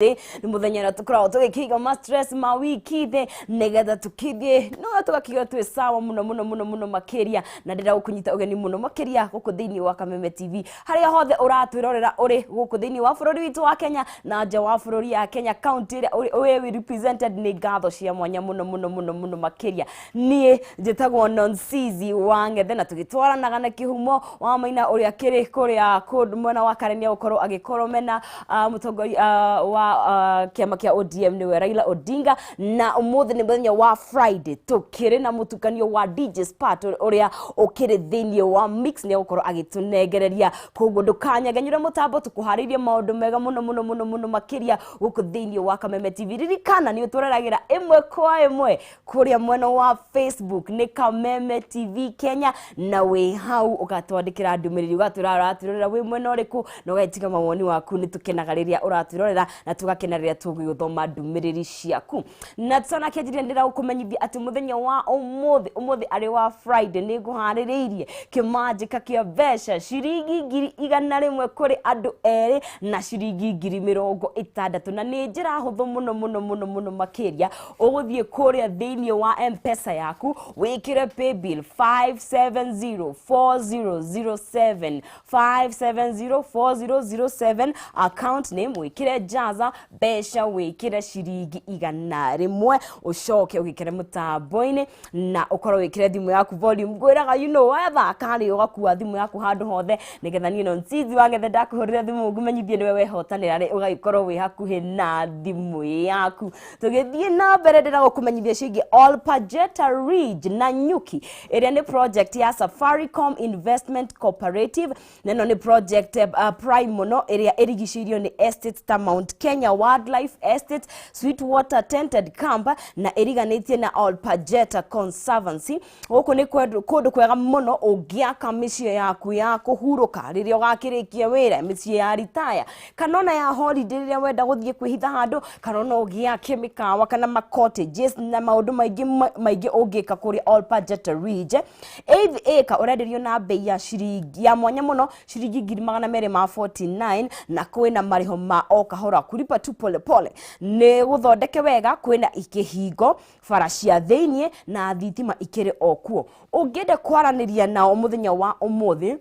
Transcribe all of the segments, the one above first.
Nĩ mũthenya ũrĩa tũkoragwo tũgĩkĩiga ma stress ma wiki thĩ nĩgetha tũkĩthiĩ no tũgakiuga twĩ sawa mũno mũno mũno mũno makĩria. Na ndĩrenda gũkũnyita ũgeni mũno makĩria gũkũ thĩinĩ wa Kameme TV, harĩa hothe ũratwĩrorera ũrĩ gũkũ thĩinĩ wa bũrũri witũ wa Kenya na nja wa bũrũri ya Kenya, county ĩrĩa ũrĩ wĩ represented, nĩ ngatho cia mwanya mũno mũno mũno mũno makĩria. Niĩ njĩtagwo Nonsizi wa Ng'ethe, na tũgĩtwaranaga na kĩhumo wa Maina ũrĩa kĩrĩ kũrĩa kũndũ mwena wa Karen, gũkorwo agĩkorwo mena mũtongoria wa kĩama kĩa ODM, nĩwe Raila Odinga. Na ũmũthĩ nĩ mũthenya wa Friday, tũkĩrĩ na mũtukanio wa DJ Spat ũrĩa ũkĩrĩ thĩinĩ wa mix, nĩ egũkorwo agĩtũnengereria. Koguo ndũkanyegenyũre mũtambo, tũkũharĩirie maũndũ mega mũno mũno mũno mũno makĩria gũkũ thĩinĩ wa Kameme TV. Ririkana nĩ ũtũreragĩra ĩmwe kwa ĩmwe kũrĩa mwena wa Facebook, nĩ Kameme TV Kenya, na wĩ hau ũgatwandĩkĩra ndũmĩrĩri, ũgatwĩra ũratwĩrorera wĩ mwena ũrĩkũ na ũgatiga mawoni waku. Nĩ tũkenaga rĩrĩa ũratwĩrorera na tũgakena rĩrĩa tũgũthoma ndũmĩrĩri ciaku. Na tũtanakĩanjĩrĩria, ndĩragũkũmenyithia atĩ mũthenya wa ũmũthĩ, ũmũthĩ arĩ wa Friday, nĩ ngũharĩrĩirie kĩmanjĩka kĩa mbeca ciringi 100,000 kũrĩ andũ erĩ na ciringi 60,000, na nĩ njĩra hũthũ mũno mũno mũno mũno makĩria. Ũgũthiĩ kũrĩa thĩinĩ wa M-Pesa yaku, wĩkĩre paybill 5704007, 5704007, account name wĩkĩre Jaza, mbeca wĩkĩre ciringi 100, ũcoke ũgĩkĩre mũtambo-inĩ na ũkorwo wĩkĩre thimũ yaku volume. Ngwĩraga, wathaka rĩ, ũgakua thimũ yaku handũ hothe, nĩgetha niĩ Nonsizi wa Ng'ethe ndakũhũrĩra thimũ ngũmenyithie nĩwe wehotanĩra rĩ, ũgagĩkorwo wĩ hakuhĩ na thimũ yaku. Tũgĩthiĩ na mbere, ndĩragũkũmenyithia ciĩgiĩ Olpajeta Ridge na Nyuki, ĩrĩa nĩ project ya Safaricom Investment Cooperative, na ĩno nĩ project prime mũno ĩrĩa ĩrigicĩirio nĩ estate ta Mount Kenya Wildlife Estate, Sweetwater Tented Camp, na ĩriganĩtie na Olpajeta Conservancy. Gũkũ nĩ kũndũ kwega mũno ũngĩaka mĩciĩ yaku ya kũhurũka rĩrĩa ũgakĩrĩkia wĩra, mĩciĩ ya ritaya kana ona ya holiday rĩrĩa wenda gũthiĩ kwĩhitha handũ, kana ona ũgĩake mĩkawa kana ma cottages na maũndũ maingĩ maingĩ ũngĩka kũrĩa Olpajeta Ridge. Eighth acre ũrenderio na bei ya ciringi ya mwanya mũno, ciringi 249,000, na kwĩna marĩho ma o kahora, kulipa tu pole pole. Nĩ gũthondeke wega, kwĩna kĩhingo, bara cia thĩiniĩ na thitima ikĩrĩ o kuo. Ũngĩenda kwaranĩria nao mũthenya wa ũmũthĩ,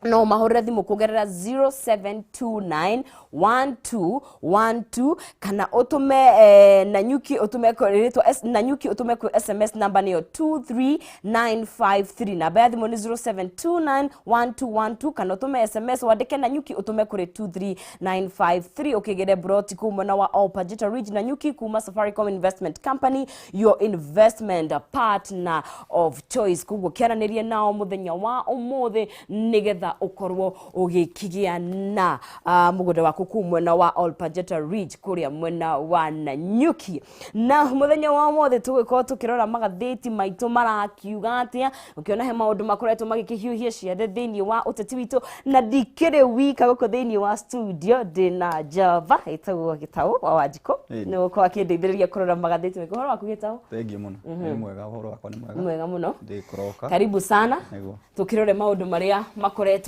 no mahũrĩre thimũ kũgerera 0729 1212, kana ũtũme Nanyuki, ũtũme rĩtwa Nanyuki, ũtũme kwĩ SMS, namba nĩyo 23953. Namba ya thimũ nĩ 0729 1212, kana ũtũme SMS wandĩke Nanyuki, ũtũme kũrĩ 23953, ũkĩgĩre broti kũu mwena wa Olpajeta Ridge Nanyuki kuma Safaricom Investment Company, your investment partner of choice. Koguo kĩaranĩrie nao mũthenya wa ũmũthĩ nĩgetha ũkorwo ũgĩkĩgĩa na mũgũnda waku kũu mwena wa Olpajeta Ridge, kũrĩa mwena wa Nanyuki. Na mũthenya wa ũmũthĩ tũgĩkorwo tũkĩrora magathĩti maitũ marakiuga atĩa, ũkĩona he maũndũ makoretwo magĩkĩhiũhia ciathe thĩinĩ wa ũteti witũ. Na ndikĩrĩ wika gũkũ thĩinĩ wa studio, ndĩna njamba ĩtagwo Gĩtaũ wa Wanjikũ. Nĩ gũkorwo akĩndeithĩrĩria kũrora magathĩti maitũ. Ũhoro waku, Gĩtaũ? Thengiũ mũno, nĩ mwega, ũhoro wakwa nĩ mwega. Mwega mũno. Ndĩ kũroka. Karibu sana. Nĩguo. Tũkĩrore maũndũ marĩa makoretwo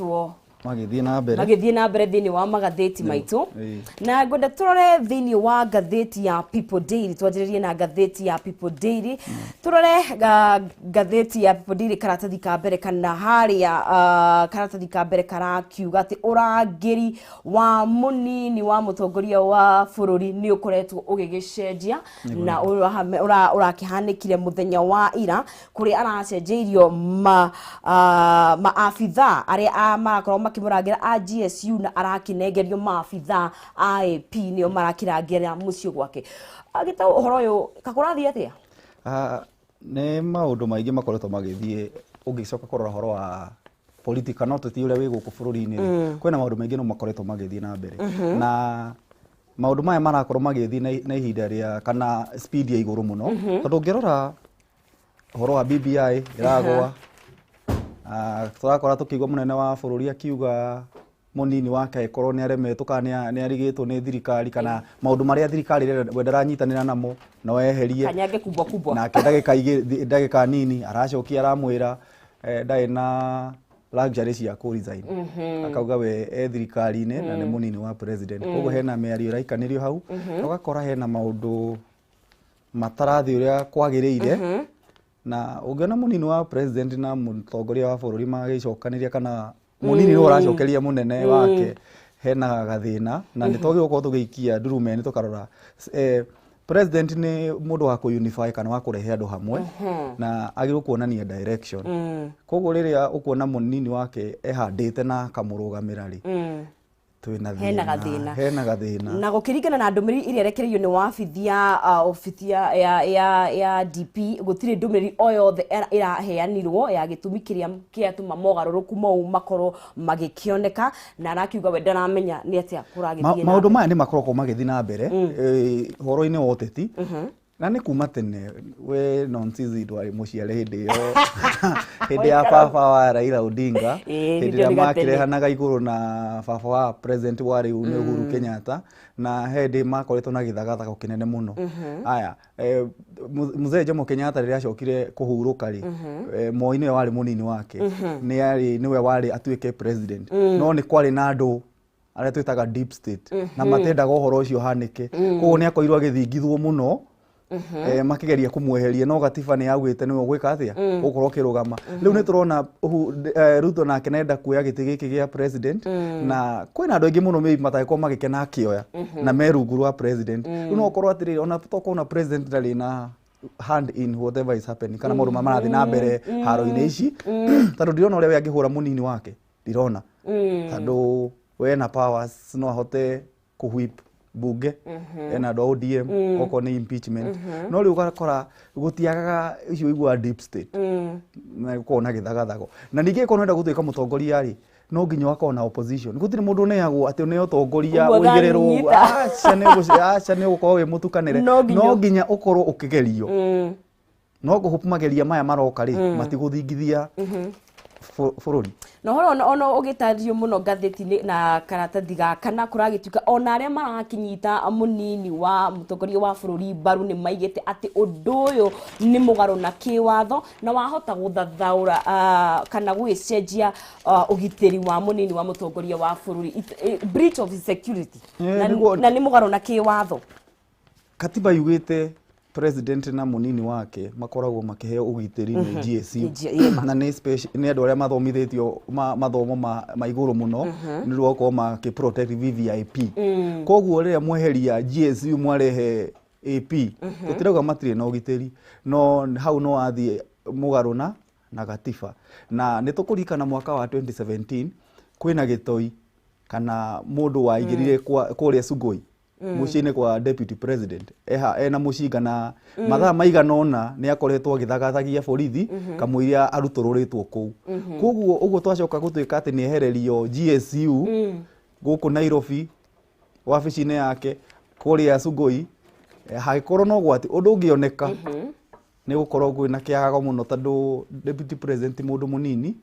magĩthiĩ na mbere magĩthiĩ na mbere thĩinĩ wa magathĩti maitũ. Na ngwenda tũrore thĩinĩ wa ngathĩti ya People Daily. Twanjĩrĩrie na ngathĩti ya People Daily. Tũrore ngathĩti ya People Daily karatathi ka mbere, kana harĩa karatathi ka mbere karakiuga atĩ ũrangĩri wa mũnini wa mũtongoria wa bũrũri nĩ ũkoretwo ũgĩgĩcenjia, na ũrakĩhanĩkire mũthenya wa ira, kũrĩa aracenjeirio maabitha arĩa marakorwo makĩmũrangĩra a GSU, na arakĩnengerio maabitha a AP, nĩo marakĩrangĩra mũciĩ gwake. Agĩta ũhoro ũyũ kakũrathiĩ atĩa? Nĩ maũndũ maingĩ makoretwo magĩthiĩ. Ũngĩcoka kũrora ũhoro wa politika, no tũti ũrĩa wĩ gũkũ bũrũri-inĩ rĩ, kwĩna maũndũ maingĩ no makoretwo magĩthiĩ na mbere, na maũndũ maya marakorwo magĩthiĩ na ihinda rĩa kana speed ya igũrũ mũno, tondũ ũngĩrora ũhoro wa BBI ĩragwa. Tũrakora tũkĩigua mũnene wa bũrũri akiuga mũnini wake angĩkorwo nĩ aremetwo kana nĩ arigĩtwo nĩ thirikari kana maũndũ marĩa thirikari ĩrenda we ndaranyitanĩra namo, no eherie. Kanyange kubwa kubwa. Nake ndagĩka nini aracokia aramwĩra ndarĩ na luxury cia kũ resign, akauga we e thirikari-inĩ na nĩ mũnini wa president. Koguo hena mĩario ĩraikanĩrio hau, na ũgakora hena maũndũ matarathiĩ ũrĩa kwagĩrĩire. Na ũngĩona mũnini wa president na mũtongoria wa bũrũri magĩcokanĩria, kana mũnini nĩwe ũracokeria mũnene wake, hena gathĩna. Na nĩ twagĩrĩirwo gũkorwo tũgĩikia ndurumeni tũkarora, president nĩ mũndũ wa kũ-unify kana wa kũrehe andũ hamwe, na agĩrĩirwo kuonania direction. Koguo rĩrĩa ũkuona mũnini wake ehandĩte na akamũrũgamĩra rĩ, twĩna hena thĩna. Gathĩna. Hena gathĩna. Na gũkĩringana na ndũmĩrĩri ĩrĩa ĩrekereirio nĩ wabithi ya obithi ya DP, gũtirĩ ndũmĩrĩri o yothe ĩraheanirwo ya gĩtũmi kĩrĩa kĩatũma mogarũrũku mau makorwo magĩkĩoneka, na arakiuga we ndaramenya nĩ atĩa kũragĩthiĩ na Maũndũ mbere. Maya nĩ makoragwo magĩthiĩ na mbere ũhoro-inĩ wa ũteti, na nĩ kuma tene. We Nonsizi ndwarĩ mũciare hĩndĩ ĩyo, hĩndĩ ya baba wa Raila Odinga, hĩndĩ ĩrĩa nĩkĩo nĩ gatene. makĩrehanaga igũrũ na baba wa president wa rĩu nĩ Uhuru Kenyatta, na he hĩndĩ makoretwo na gĩthagathago kĩnene mũno. Aya, mzee Jomo Kenyatta rĩrĩa acokire kũhurũka rĩ, Moi nĩwe warĩ mũnini wake, nĩ arĩ nĩwe warĩ atuĩke president, no nĩ kwarĩ na andũ arĩa twĩtaga deep state na matendaga ũhoro ũcio ũhanĩke. Koguo nĩ akorirwo agĩthingithwo mũno, makĩgeria kũmweheria, no gatiba nĩ yaugĩte nĩwe ũgwĩka atĩa, ũgũkorwo ũkĩrũgama. Rĩu nĩ tũrona Ruto nake nenda kuoya gĩtĩ gĩkĩ gĩa president, na kwĩna andũ aingĩ mũno maybe matangĩkorwo magĩkena akĩoya na me rungu rwa president. Rĩu no ũkorwo atĩrĩrĩ, ona tokorwo na president ndarĩ na hand in whatever is happening kana maũndũ marĩa marathiĩ na mbere haro-inĩ ici, tondũ ndirona ũrĩa we angĩhũra mũnini wake, ndirona, tondũ we na powers no ahote kũ-whip bunge, ena andũ a ODM, okorwo nĩ impeachment. No rĩu ũgakora gũtiagaga icio iguaga deep state na gũkorwo na gĩthagathago. Na ningĩ ĩkorwo nĩenda gũtuĩka mũtongoria rĩ, no nginya ũgakorwo na opposition. Gũtirĩ mũndũ ũneagwo atĩ nĩ ũtongoria Ũguo ũigĩrĩrwo ũguo. thani. Aca, aca, nĩ ũgũkorwo wĩ mũtukanĩre. No nginya No nginya ũkorwo ũkĩgerio. No ngũhope mageria maya maroka rĩ, matigũthingithia bũrũri. Na ũhoro ona ũgĩtarĩrio mũno ngathĩti-inĩ na karatathi gaka, na kũragĩtuĩka ona arĩa marakĩnyita mũnini wa mũtongoria wa bũrũri mbaru nĩ maigĩte atĩ ũndũ ũyũ nĩ mũgarũ na kĩwatho na wahota gũthathaũra kana gũgĩcenjia ũgitĩri wa mũnini wa mũtongoria wa bũrũri. Breach of security. Na, na nĩ mũgarũ na kĩwatho. Katiba yugĩte president na mũnini wake makoragwo makĩheo ũgitĩri nĩ GSU. Nĩ Na nĩ nĩ andũ arĩa mathomithĩtio mathomo ma igũrũ mũno nĩ ũndũ wa gũkorwo makĩ protect VVIP. Koguo rĩrĩa mweheria GSU mwarehe AP, tũtirauga matirĩ na ũgitĩri, no hau no athiĩ mũgarũ na gatiba. Na nĩ tũkũririkana mwaka wa 2017 kwĩna gĩtoi kana mũndũ waingĩrire kũrĩa Sugoi, mũciĩ-inĩ kwa deputy president, eha ena mũcinga, na mathaa maigana ũna nĩ akoretwo agĩthagathagia borithi kamũira arutũrũrĩtwo kũu. Koguo ũguo twacoka gũtuĩka atĩ nĩ ehererio GSU gũkũ Nairobi wabici-inĩ yake kũrĩa Sugoi, hangĩkorwo no gwati ũndũ ũngĩoneka, nĩ gũkorwo kwĩna kĩagago mũno, tondũ deputy president ti mũndũ mũnini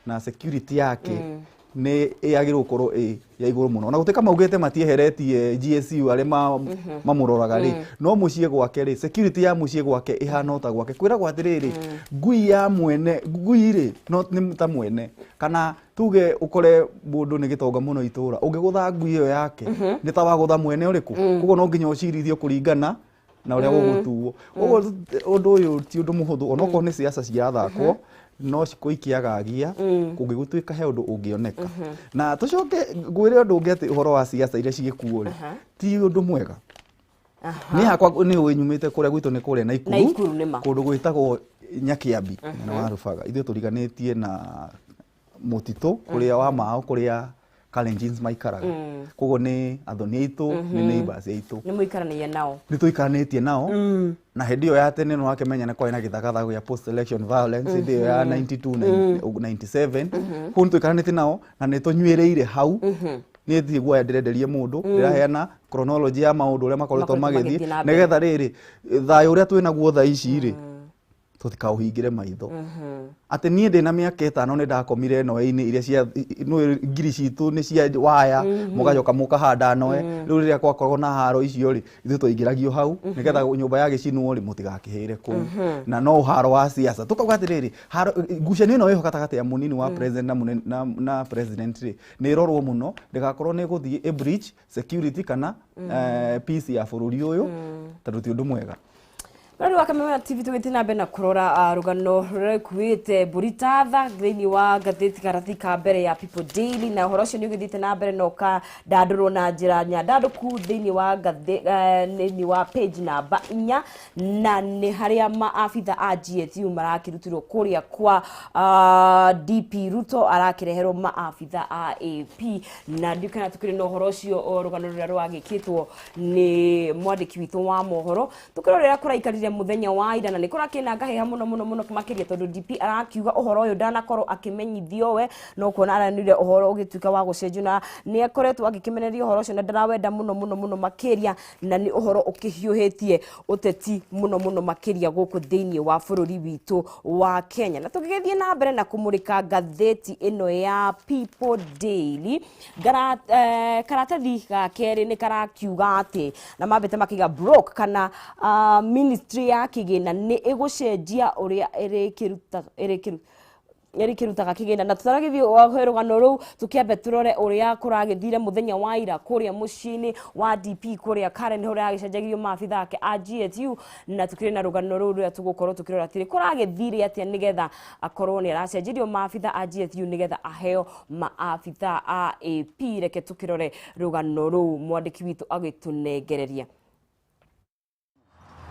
na security yake nĩ yagĩrĩirwo gũkorwo ĩ ya igũrũ mũno. Ona gũtuĩka maugĩte matieheretie GSU arĩa mamũroraga rĩ, no mũciĩ gwake rĩ, security ya mũciĩ gwake ĩhana o ta gwake. Kwĩragwo atĩrĩrĩ, ngui ya mwene ngui rĩ, no nĩ ta mwene. Kana tuge ũkore mũndũ nĩ gĩtonga mũno itũra, ũngĩgũtha ngui ĩyo yake nĩ ta wagũtha mwene ũrĩkũ. Koguo no nginya ũcirithio kũringana na ũrĩa gũgũtuo. Koguo ũndũ ũyũ ti ũndũ mũhũthũ, onokorwo nĩ siasa cirathakwo, no cikũikiagagia kũngĩgũtuĩka he ũndũ ũngĩoneka. Na tũcoke ngwĩre ũndũ ũngĩ, atĩ ũhoro wa siasa iria cigĩkuo rĩ, ti ũndũ mwega. Niĩ hakwa nĩ ũĩ nyumĩte kũrĩa gwitũ nĩ kũrĩa Naikuru. Naikuru, nĩ ma. Kũndũ gwĩtagwo Nyakĩambi, mwena wa Rũbaga. Ithuĩ tũriganĩtie na mũtitũ kũrĩa wa Mao, kũrĩa Kalenjins maikaraga. Koguo nĩ athoni aitũ, nĩ neighbors aitũ. Nĩ mũikaranagia nao. Nĩ tũikaranĩtie nao. Na hĩndĩ ĩyo ya tene nĩ wakĩmenya nĩ kwarĩ na gĩthagathago gĩa post election violence hĩndĩ ĩyo ya 92, 97. Koguo nĩ tũikaranĩtie nao na nĩ tũnyuĩrĩire hau. Niĩ thiĩ guoya ndĩrenderie mũndũ, ndĩraheana chronology ya maũndũ ũrĩa makoretwo makoretwo magĩthiĩ magĩthiĩ na mbere. Nĩgetha rĩrĩ thayũ ũrĩa twĩ naguo thaa ici rĩ. Tũtikaũhingĩre maitho atĩ niĩ ndĩna mĩaka 5 nĩ ndakomire noe-inĩ iria cia nĩ ngiri citũ nĩ cia waya, mũgacoka mũkahanda noe. Rĩu rĩrĩa gwakorwo na haro icio rĩ, ithuĩ twaingĩragio hau nĩgetha nyũmba yagĩcinwo rĩ, mũtigakĩhĩre kũu. Na no haro wa siasa tũkauga atĩrĩrĩ, haro ngucanio ĩno ĩho gatagatĩ ya mũnini wa president na mũnene na president rĩ, nĩ ĩrorwo mũno ndĩgakorwo nĩ ĩgũthiĩ ĩ breach security kana peace ya bũrũri ũyũ, tondũ ti ũndũ mwega. No rĩu Akameme TV, tũgĩthiĩ na mbere na kũrora rũgano rũrĩa rũkuĩte mbũri ta tha thĩinĩ wa ngathĩti karatathi ka mbere ya People Daily, na ũhoro ũcio nĩ ũgĩthiĩte na mbere na ũkandandũrwo na njĩra nyandandũku thĩinĩ wa thĩinĩ wa page namba 4, na nĩ harĩa maabitha a GSU marakĩrutirwo kũrĩa kwa DP Ruto, arakĩreherwo maabitha a AP. Na ndiũ kana tũkĩrĩ na ũhoro ũcio, o rũgano rũrĩa rwagĩkĩtwo nĩ mwandĩki witũ wa mohoro, tukirorera kuraikarire muthenya wa ira, na nĩ kũrakĩna ngahĩha mũno mũno mũno makĩria, tondũ DP arakiuga ũhoro ũyũ ndanakorwo akĩmenyithio we, no kuona aranire ũhoro ũgĩtuĩka wa gũcenjio, na nĩ akoretwo agĩkĩmenereria ũhoro ũcio na ndarawenda mũno mũno mũno makĩria, na nĩ ũhoro ũkĩhiũhĩtie ũteti mũno mũno makĩria gũkũ thĩinĩ wa bũrũri witũ wa Kenya. Na tũgĩgĩthiĩ na mbere na kũmũrĩka ngathĩti ĩno ya People Daily, karatathi ga kerĩ nĩ karakiuga atĩ na mambĩte makiuga broke kana ministry ya kĩgĩna nĩ ĩgũcenjia ũrĩa ĩrĩkĩruta ĩrĩkĩrutaga kĩgĩna. Na tũtaragĩthiĩ kwĩ rũgano rũu, tũkĩambe tũrore ũrĩa kũragĩthire mũthenya wa ira kũrĩa mũciĩ-inĩ wa DP kũrĩa Karen, ũrĩa agĩcenjagirio maabitha ake a GSU, na tũkĩrĩ na rũgano rũu rũrĩa tũgũkorwo tũkĩrora atĩrĩ kũragĩthire atĩa nĩgetha akorwo nĩ aracenjerio maabitha a GSU nĩgetha aheo maabitha a AP. Reke tũkĩrore rũgano rũu mwandĩki witũ agĩtũnengereria.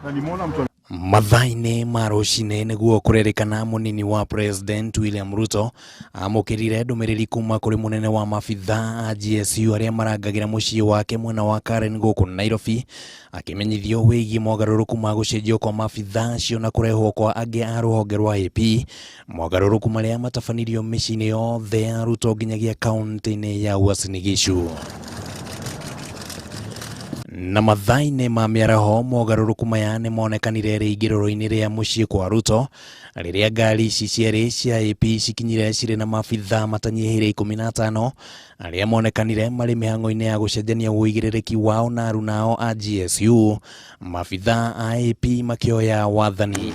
Na nimeona mtu Mathaa-inĩ ma rũcinĩ nĩguo kũrerĩkana mũnini wa President William Ruto amũkĩrire ndũmĩrĩri kuma kũrĩ mũnene wa maabitha a GSU arĩa marangagĩra mũciĩ wake mwena wa Karen gũkũ Nairobi, akĩmenyithio wĩgiĩ mogarũrũku ma gũcenjio kwa maabitha acio na kũrehwo kwa angĩ a rũhonge rwa AP, mogarũrũku marĩa matabanirio mĩciĩ-inĩ yothe ya Ruto nginyagia kaunti-inĩ ya Uasin Gishu. Na mathaa-inĩ ma mĩaraho, mogarũrũku maya nĩ monekanire rĩingĩrĩro-inĩ rĩa mũciĩ kwa Ruto rĩrĩa ngari ici cierĩ cia AP cikinyire cirĩ na maabitha matanyihĩire 15 arĩa monekanire marĩ mĩhang'o-inĩ ya gũcenjania ũigĩrĩrĩki wao na aruna ao a GSU, maabitha a AP makĩoya wathani.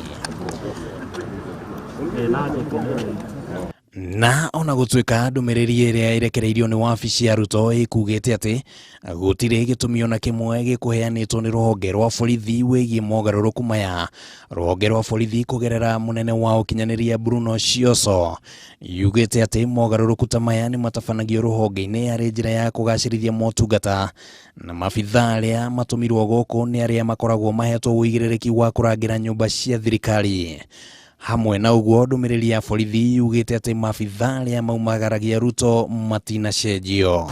Na ona gũtuĩka ndũmĩrĩri ĩrĩa ĩrekereirio nĩ wabici ya Ruto ĩkugĩte atĩ gũtirĩ gĩtũmi ona kĩmwe gĩkũheanĩtwo nĩ rũhonge rwa borithi wĩgiĩ mogarũrũku maya, rũhonge rwa borithi kũgerera mũnene wa ũkinyanĩria Bruno Shioso yugĩte atĩ mogarũrũku ta maya nĩ matabanagio rũhonge-inĩ arĩ njĩra ya kũgacĩrithia motungata, na maabitha arĩa matũmirwo gũkũ nĩ arĩa makoragwo mahetwo ũigĩrĩrĩki wa kũrangĩra nyũmba cia thirikari. Hamwe na ũguo, ndũmĩrĩri ya borithi yugĩte atĩ maabitha arĩa maumagaragia Ruto matinacenjio.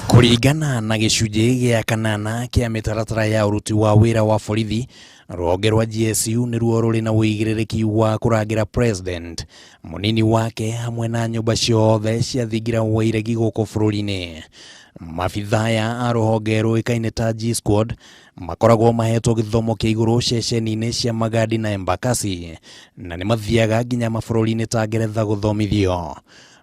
Kũringana na gĩcunjĩ gĩa kanana kĩa mĩtaratara ya ũruti wa wĩra wa borithi, rũhonge rwa GSU nĩruo rũrĩ na ũigĩrĩrĩki wa kũrangĩra president, mũnini wake hamwe na nyũmba ciothe cia thingira wa iregi gũkũ bũrũri-inĩ. Maabitha aya a rũhonge rũĩkaine ta G Squad makoragwo mahetwo gĩthomo kĩa igũrũ ceceni-inĩ cia Magadi na Embakasi, na nĩ mathiaga nginya mabũrũri-inĩ ta Ngeretha gũthomithio.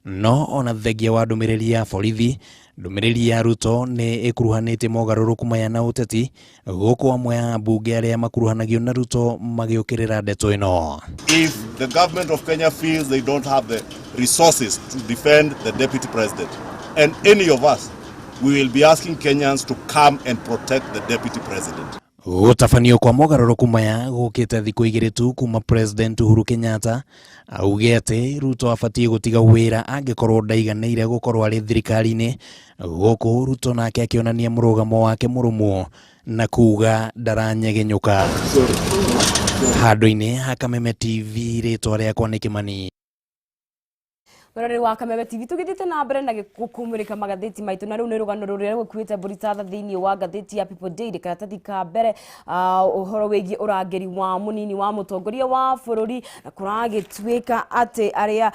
No ona thengia wa ndũmĩrĩri ya borithi, ndũmĩrĩri ya Ruto nĩ ĩkuruhanĩtie mogarũrũku maya na ũteti, gũkũ amwe a ambunge arĩa makuruhanagio na Ruto magĩũkĩrĩra ndeto ĩno. If the government of Kenya feels they don't have the resources to defend the deputy president and any of us, we will be asking Kenyans to come and protect the deputy president. Gũtabanio kwa mogarũrũku maya gũkĩte thikũ 2 tu kuma President Uhuru Kenyatta auge atĩ Ruto abatiĩ gũtiga wĩra angĩkorwo ndaiganĩire gũkorwo arĩ thirikari-inĩ, gũkũ Ruto nake akĩonania mũrũgamo wake mũrũmu na kuga ndaranyegenyũka. Handũ-inĩ ha Kameme TV, rĩtwa rĩakwa nĩ Kĩmani. Mwĩroreri wa Kameme TV, tũgĩthiĩte na mbere na gũkũmũrĩka magathĩti maitũ, na rĩu nĩ rũgano rũrĩa rũkuĩte mbũri tatha thĩinĩ wa ngathĩti ya People Daily, karatathi ka mbere, ũhoro wĩgiĩ ũrangĩri wa mũnini wa mũtongoria wa bũrũri, na kũragĩtuĩka atĩ arĩa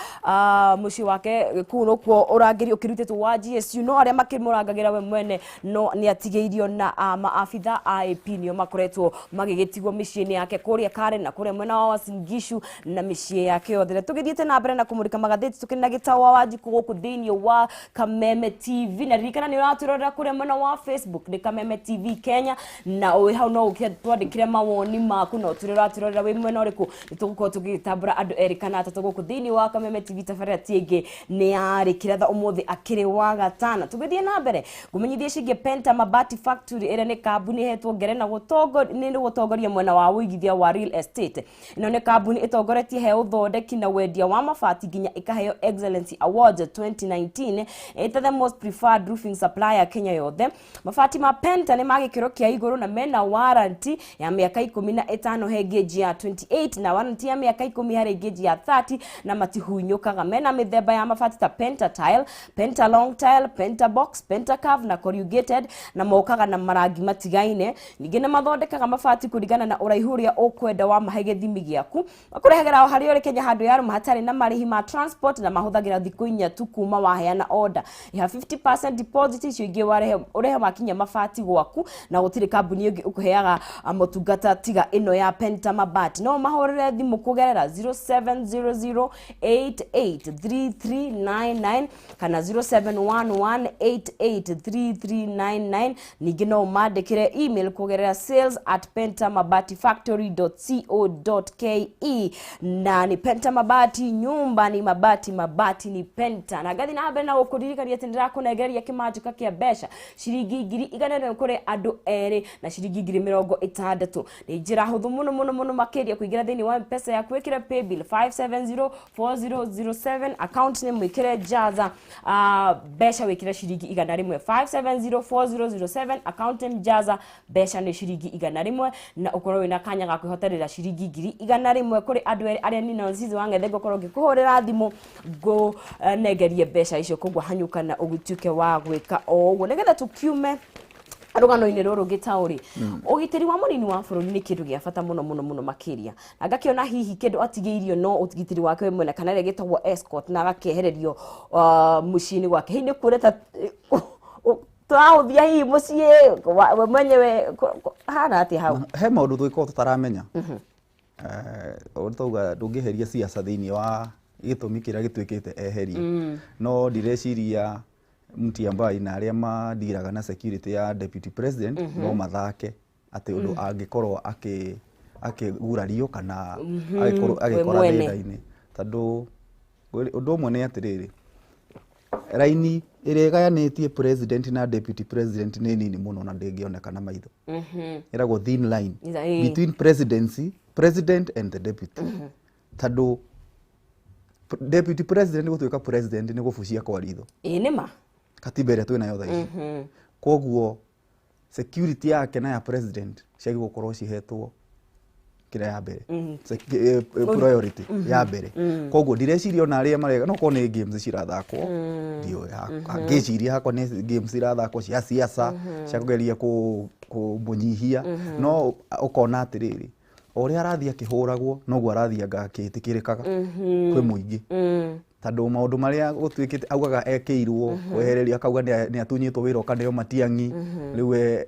mũciĩ wake kũu nĩkuo ũrangĩri ũkĩrutĩtwo wa GSU, no arĩa makĩmũrangagĩra we mwene no nĩ atigĩirio na maabitha a AP nĩo makoretwo magĩgĩtigwo mĩciĩ-inĩ yake kũrĩa Karen na kũrĩa mwena wa Uasin Gishu na mĩciĩ yake yothe. Na tũgĩthiĩte na mbere na kũmũrĩka magathĩti, tũkĩrĩ na Gĩtaũ wa Wanjikũ gũkũ thĩinĩ wa Kameme TV, na ririkana nĩ ũratwĩrorera kũrĩa mwena wa Facebook nĩ Kameme TV Kenya, na wĩ hau no ũke twandĩkĩre mawoni maku na ũtwĩre ũratwĩrorera wĩ mwena ũrĩkũ. Nĩ tũgũkorwo tũgĩtambũra andũ erĩ kana atatũ gũkũ thĩinĩ wa Kameme TV. Tabarĩra ti ĩngĩ nĩ yarĩ kĩratha ũmũthĩ akĩrĩ wa gatano. Tũgĩthiĩ na mbere ngũmenyithie ciĩgiĩ Penta Mabati Factory, ĩrĩa nĩ kambuni ĩhetwo ngerenwa nĩ gũtongoria mwena wa ũigithia wa real estate. Ĩno nĩ kambuni ĩtongoretie he ũthondeki na wendia wa mabati, nginya ĩkaheo Excellency Awards 2019 ĩta the most preferred roofing supplier Kenya yothe. Mabati ma Penta nĩ ma gĩkĩro kĩa igũrũ na mena warranty ya mĩaka 15 he gauge ya 28 na warranty ya mĩaka 10 harĩ gauge ya 30, na matihunyũkaga. Mena mĩthemba ya mabati ta Penta Tile, Penta Long Tile, Penta Box, Penta Curve na Corrugated, na mokaga na marangi matigaine. Ningĩ nĩ mathondekaga mabati kũringana na ũraihu ũrĩa ũkwenda wa mahe gĩthimi gĩaku. Makũrehagĩra o harĩa ũrĩ Kenya handũ yarũma hatarĩ na marĩhi ma transport, na mahũthagĩra thikũ 4 tu kuma waheana order. Iha 50% deposit, icio ingĩ warehe ũrehe makinya mabati gwaku, na gũtirĩ kambuni ĩngĩ ũkũheaga motungata tiga ĩno ya Penta Mabati. No mahũrĩre thimũ kũgerera 0700883399 kana 0711883399. Ningĩ no ũmandĩkĩre email kũgerera sales@pentamabatifactory.co.ke. Na ni Penta Mabati, nyumba ni mabati, mabati ni Penta. Na ngathi na mbere na gũkũririkania atĩ ndĩrakũnengereria kĩmanjĩka kĩa mbeca ciringi 100,000 kũrĩ andũ erĩ na ciringi 60,000. Nĩ njĩra hũthũ mũno mũno mũno makĩria kũingĩra thĩinĩ wa M-Pesa yaku, wĩkĩre paybill 5704007, account name wĩkĩre Jaza, mbeca wĩkĩre ciringi 100. 5704007, account name Jaza, mbeca nĩ ciringi 100, na ũkorwo wĩna kanya ga kwĩhotanĩra ciringi 100,000 kũrĩ andũ erĩ arĩa nina Nzizi wa Ng'ethe ngũkorwo ngĩkũhũrĩra thimũ ngũnengerie mbeca icio. Koguo hanyũka na ũgĩtuĩke wa gwĩka o ũguo nĩgetha tũkiume rũgano-inĩ rũrũ. Gĩtaũri, ũgitĩri wa mũnini wa bũrũri nĩ kĩndũ gĩa bata mũno mũno mũno makĩria, na ngakĩona hihi kĩndũ atigĩirio no ũgitĩri wake we mwene kana ĩrĩa gĩtagwo escort, na agakĩehererio mũciĩ-inĩ gwake. Hihi nĩ kuona ta tũrahũthia hihi mũciĩ we mwenyewe hana atĩa hau? He maũndũ tũgĩkorwo tũtaramenya. Ũrĩa twauga, ndũngĩeheria siasa thĩinĩ wa gĩtũmi kĩrĩa gĩtuĩkĩte eherio, no ndireciria Mutyambai na arĩa mandiraga na security ya deputy president no mathake atĩ ũndũ angĩkorwo akĩgurario kana agĩkorwo we agĩkora mwene. Thĩna-inĩ, tondũ ũndũ ũmwe nĩ atĩrĩrĩ, raini ĩrĩa ĩgayanĩtie president na deputy president nĩ nini mũno na ndĩngĩoneka na maitho. Ĩragwo thin line between presidency, president and the deputy, tondũ deputy president gũtuĩka president nĩ gũbucia kwa ritho. Ĩĩ, nĩ ma. Katiba ĩrĩa twĩnayo thaa ici, koguo security yake na ya president ciagĩrĩirwo gũkorwo cihetwo kĩrĩa ya mbere, priority ya mbere. Koguo ndireciria ona arĩa mareka no korwo nĩ games cirathakwo, ndiũĩ. Ngĩciria hakwa nĩ games irathakwo cia siasa cia kũgeria kũmũnyihia, no ũkona atĩrĩrĩ, o ũrĩa arathiĩ akĩhũragwo noguo arathiĩ anga akĩĩtĩkĩrĩkaga kwĩ mũingĩ, tondũ maũndũ marĩa gũtuĩkĩte augaga ekĩirwo kwehererio, akauga nĩ atunyĩtwo wĩra ũkaneo Matiang'i, rĩu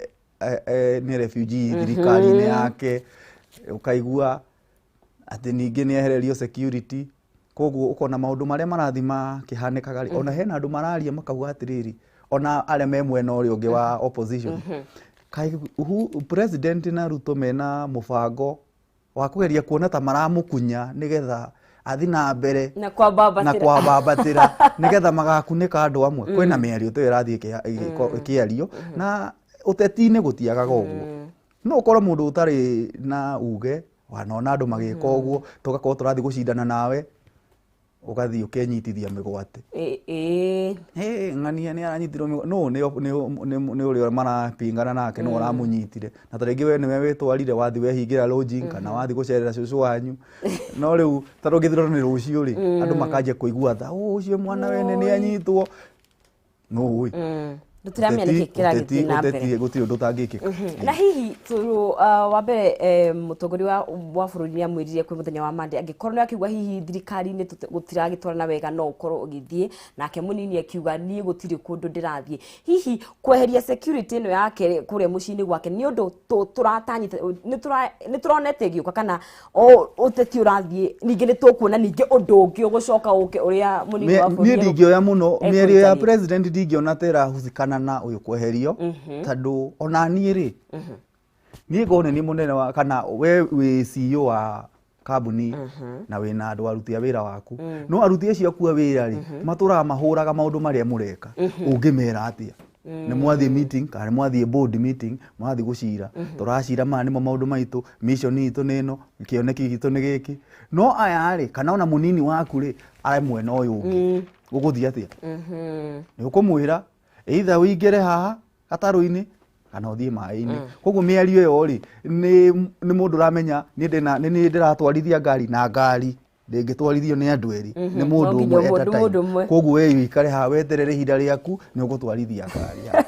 nĩ refugee thirikari-inĩ yake, ũkaigua atĩ ningĩ nĩ ehererio security. Koguo ũkona maũndũ marĩa marathiĩ makĩhanĩkaga rĩ, ona hena andũ mararia makauga atĩrĩrĩ, ona arĩa me mwena ũrĩa ũngĩ wa opposition, kaĩ president na Ruto mena mũbango wa kũgeria kuona ta maramũkunya nĩgetha athi na mbere na kwambambatĩra, na kwambambatĩra nĩgetha magakunĩka andũ amwe. Kwĩna mĩario ta ĩyo ĩrathiĩ ĩkĩario, na ũteti-inĩ gũtiagaga ũguo. No ũkorwo mũndũ ũtarĩ na uge wanona andũ magĩka ũguo, tũgakorwo tũrathiĩ gũcindana nawe. Ũgathiĩ ũkenyitithia mĩgwate. Ĩ. Hey, ng'ania nĩ aranyitirwo mĩgwate. No nĩ ũrĩa marapingana nake nĩ ũramũnyitire, na ta rĩngĩ we nĩwe wĩtwarire, wathiĩ wehingĩra lodging kana wathiĩ gũcerera cũcũ wanyu. No rĩu tondũ gĩthurano nĩ rũciũ rĩ, andũ makanjia kũigua tha, "Ũ, ũcio mwana wene nĩ anyitwo." No ũĩ Tũtiramenya nĩkĩ kĩragĩthiĩ na mbere. Ũteti gũtirĩ ũndũ ũtangĩkĩka. Na hihi tũrũ wa mbere, mũtongoria wa bũrũri nĩ amwĩrire kwĩ mũthenya wa Monday angĩkorwo nĩ akiuga hihi thirikari-inĩ gũtiragĩtwarana wega, no ũkorwo ũgĩthiĩ. Nake mũnini akiuga niĩ gũtirĩ kũndũ ndĩrathiĩ. Hihi kweheria security ĩno yake kũrĩa mũciĩ-inĩ gwake nĩ ũndũ tũratanyĩte, nĩ tũronete ĩgĩũka, kana o ũteti ũrathiĩ ningĩ nĩ tũkuona ningĩ ũndũ ũngĩ ũgũcoka ũke ũrĩa mũnini wa bũrũri Niĩ ndingĩoya mũno mĩario ya ekũrutanĩte? President, ndingĩona ta ĩrahusikana na ũyũ kweherio, tondũ ona niĩ rĩ, niĩ ngorwo nĩ niĩ mũnene wa kana we wĩ CEO wa kambuni na wĩna andũ aruti a wĩra waku, no aruti acio aku a wĩra rĩ, matũraga mahũraga maũndũ marĩa mũreka, ũngĩmera atĩa? Nĩ mwathiĩ meeting kana nĩ mwathiĩ board meeting, mũrathiĩ gũcira, tũracira maya nĩmo maũndũ maitũ, mission itũ nĩ ĩno, kĩoneki gitũ nĩ gĩkĩ, no aya rĩ, kana ona mũnini waku rĩ, arĩ mwena ũyũ ũngĩ, ũgũthiĩ atĩa? Nĩ ũkũmwĩra either ũingĩre haha gatarũ-inĩ kana ũthiĩ maĩ-inĩ. Koguo mĩario ĩyo rĩ, nĩ mũndũ ũramenya niĩ ndĩna nĩ niĩ ndĩratwarithia ngari, na ngari ndĩngĩtwarithio nĩ andũ erĩ, nĩ mũndũ No nginya ũmwe at a mũndũ time. mũndũ ũmwe. Koguo we ũikare haha weterere ihinda rĩaku, nĩ ũgũtwarithia ngari haha.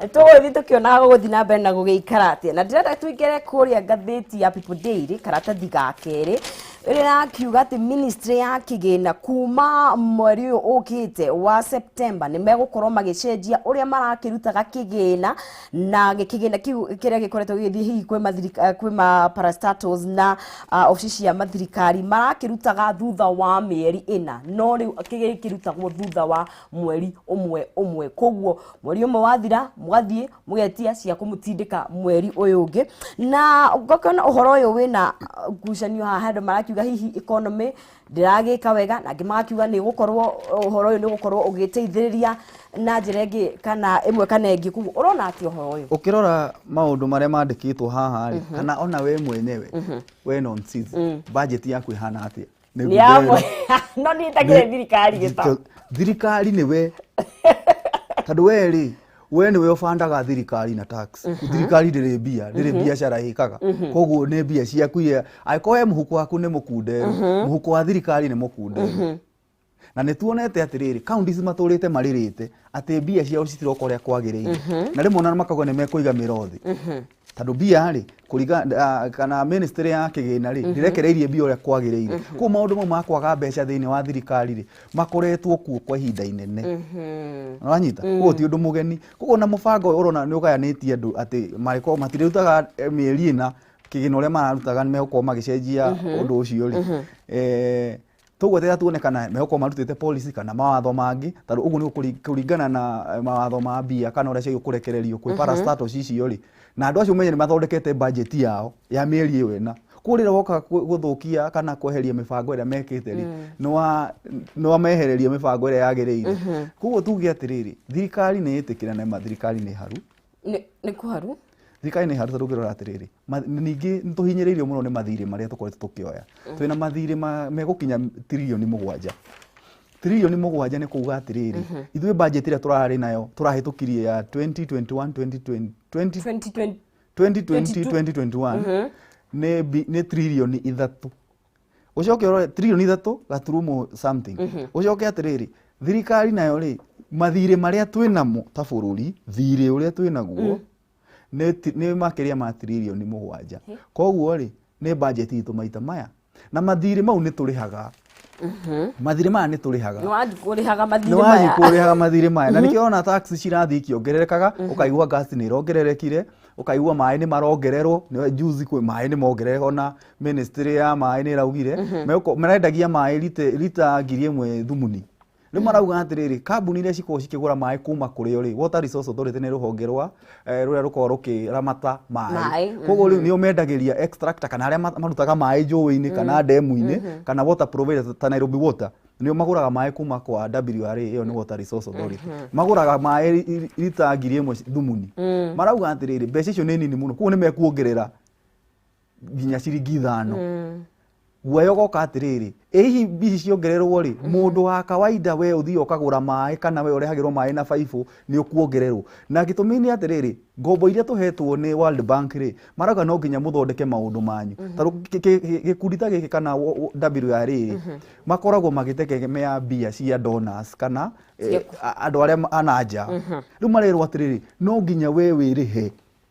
Tũgũthiĩ tũkĩonaga gũgũthiĩ na mbere na gũgĩikara atĩa. Na ndĩrenda tũingĩre kũrĩa ngathĩti ya People Daily, karatathi ga kerĩ, ĩrĩa ĩrakiuga atĩ ministry ya kĩgĩna kuma mweri ũyũ ũkĩte wa September nĩ megũkorwo magĩcenjia ũrĩa marakĩrutaga kĩgĩna, na kĩgĩna kĩu kĩrĩa gĩkoretwo gĩgĩthiĩ hihi kwĩ ma parastatals na obici cia mathirikari marakĩrutaga thutha wa mĩeri 4, no rĩu gĩkĩrutagwo thutha wa mweri ũmwe ũmwe. Koguo mweri ũmwe wathira, mũgathiĩ mũgetia cia kũmũtindĩka mweri ũyũ ũngĩ. Na ngakĩona ũhoro ũyũ wĩna ngucanio haha, andũ marakiuga hihi economy ndĩragĩka wega, na angĩ magakiuga nĩ gũkorwo ũhoro ũyũ nĩ gũkorwo ũgĩteithĩrĩria na njĩra ĩngĩ kana ĩmwe kana ĩngĩ. Koguo ũrona atĩ ũhoro ũyũ Ũkĩrora maũndũ marĩa mandĩkĩtwo haha rĩ, kana ona we mwenyewe, we non budget yaku ĩhana atĩa? Nĩ nĩ yamwe ngũthera. No niĩ itakĩrĩ thirikari gĩta Thirikari nĩwe, tondũ we rĩ, we nĩwe ũbandaga thirikari na tax. Thirikari ndĩrĩ mbia, ndĩrĩ biacara ĩkaga, koguo nĩ mbia ciaku iria angĩkorwo we mũhuko waku nĩ mũkunderu, mũhuko wa thirikari nĩ mũkunderu. Na nĩ tuonete atĩrĩrĩ, counties matũrĩte marĩrĩte atĩ mbia ciao citiroka ũrĩa kwagĩrĩire, na rĩmwe ona makauga nĩ mekũiga mĩro thĩ, tondũ mbia rĩ, kũringa kana ministry ya kĩgĩna rĩ, ndĩrekereirie mbia ũrĩa kwagĩrĩire. Koguo maũndũ mau ma kwaga mbeca thĩinĩ wa thirikari rĩ, makoretwo kuo kwa ihinda inene, ũranyita? Koguo ti ũndũ mũgeni. Koguo na mũbango ũyũ ũrona nĩ ũgayanĩtie andũ atĩ marĩkorwo matirĩrutaga mĩeri 4 kĩgĩna ũrĩa mararutaga, nĩ megũkorwo magĩcenjia ũndũ ũcio rĩ, tũgweterera tuone kana megũkorwo marutĩte policy kana mawatho mangĩ, tondũ ũguo nĩ kũringana na mawatho ma mbia kana ũrĩa ciagĩrĩirwo kũrekererio kwĩ parastatals icio rĩ. Na andũ acio menye nĩ mathondekete budget yao ya mĩeri ĩyo 4. Koguo rĩrĩa woka gũthũkia kana kweheria mĩbango ĩrĩa mekĩte rĩ, nĩ wamehereria mĩbango ĩrĩa yagĩrĩire. Koguo tuge atĩrĩrĩ, thirikari nĩ ĩtĩkĩra na ma thirikari nĩ haru. Nĩ kũharu. Thirikari nĩ haru, tondũ ũngĩrora atĩrĩrĩ, ningĩ nĩ tũhinyĩrĩirio mũno nĩ mathirĩ marĩa tũkoretwo tũkĩoya. Twĩna mathirĩ megũkinya 7 tiririoni. 7 tiririoni nĩ kuga atĩrĩrĩ, ithuĩ budget ĩrĩa tũrarĩ nayo tũrahĩtũkirie ya 2021 2020 2020. 2020 2021 nĩ 3 tiririoni. Ũcoke ũrore 3 tiririoni 3 gaturumo something. Ũcoke atĩrĩrĩ, thirikari nayo rĩ, mathirĩ marĩa twĩ namo ta bũrũri, thirĩ ũrĩa twĩ naguo nĩ makĩria ma 7 tiririoni. Koguo rĩ, nĩ budget itũ maita maya, na mathirĩ mau nĩ tũrĩhaga, mathirĩ maya nĩ tũrĩhaga. Nĩ Wanjikũ ũrĩhaga mathirĩ Nĩ maya. Wanjikũ ũrĩhaga mathirĩ maya, na nĩkĩo ona tax cirathiĩ ikĩongererekaga. Ũkaigua gas nĩ ĩrongererekire, ũkaigua maĩ nĩ marongererwo. Nĩ juzi kwĩ maĩ nĩ mongerereka, ona ministry ya maĩ nĩ ĩraugire marendagia maĩ rita 1,000 thumuni. Rĩu marauga atĩrĩrĩ, kambuni iria cikoragwo cikĩgũra maĩ kuma kũrĩ o rĩ, Water Resource Authority nĩ rũhonge rwa rũrĩa rũkoragwo rũkĩramata maĩ. Maĩ. Koguo rĩu nĩo mendagĩria extractor kana arĩa marutaga maĩ njũĩ-inĩ kana ndemu-inĩ kana water provider ta Nairobi Water, nĩo magũraga maĩ kuma kwa WRA. Ĩyo nĩ Water Resource Authority. Magũraga maĩ rita 1,000 thumuni. Marauga atĩrĩrĩ, mbeca icio nĩ nini mũno, koguo nĩ mekuongerera nginya ciringi 5. Guoya ũgoka atĩrĩrĩ, ĩ hihi mbia ici ciongererwo rĩ, mũndũ wa kawaida we ũthiaga ũkagũra maĩ kana we ũrehagĩrwo maĩ na baibũ nĩ ũkuongererwo? Na gĩtũmi nĩ atĩrĩrĩ, ngombo iria tũhetwo nĩ World Bank rĩ, marauga no nginya mũthondeke maũndũ manyu. Ta rĩu gĩkundi ta gĩkĩ kana WRA rĩ, makoragwo magĩtegemea mbia cia donors kana andũ arĩa a na nja. Rĩu marerwo atĩrĩrĩ, no nginya we wĩrĩhe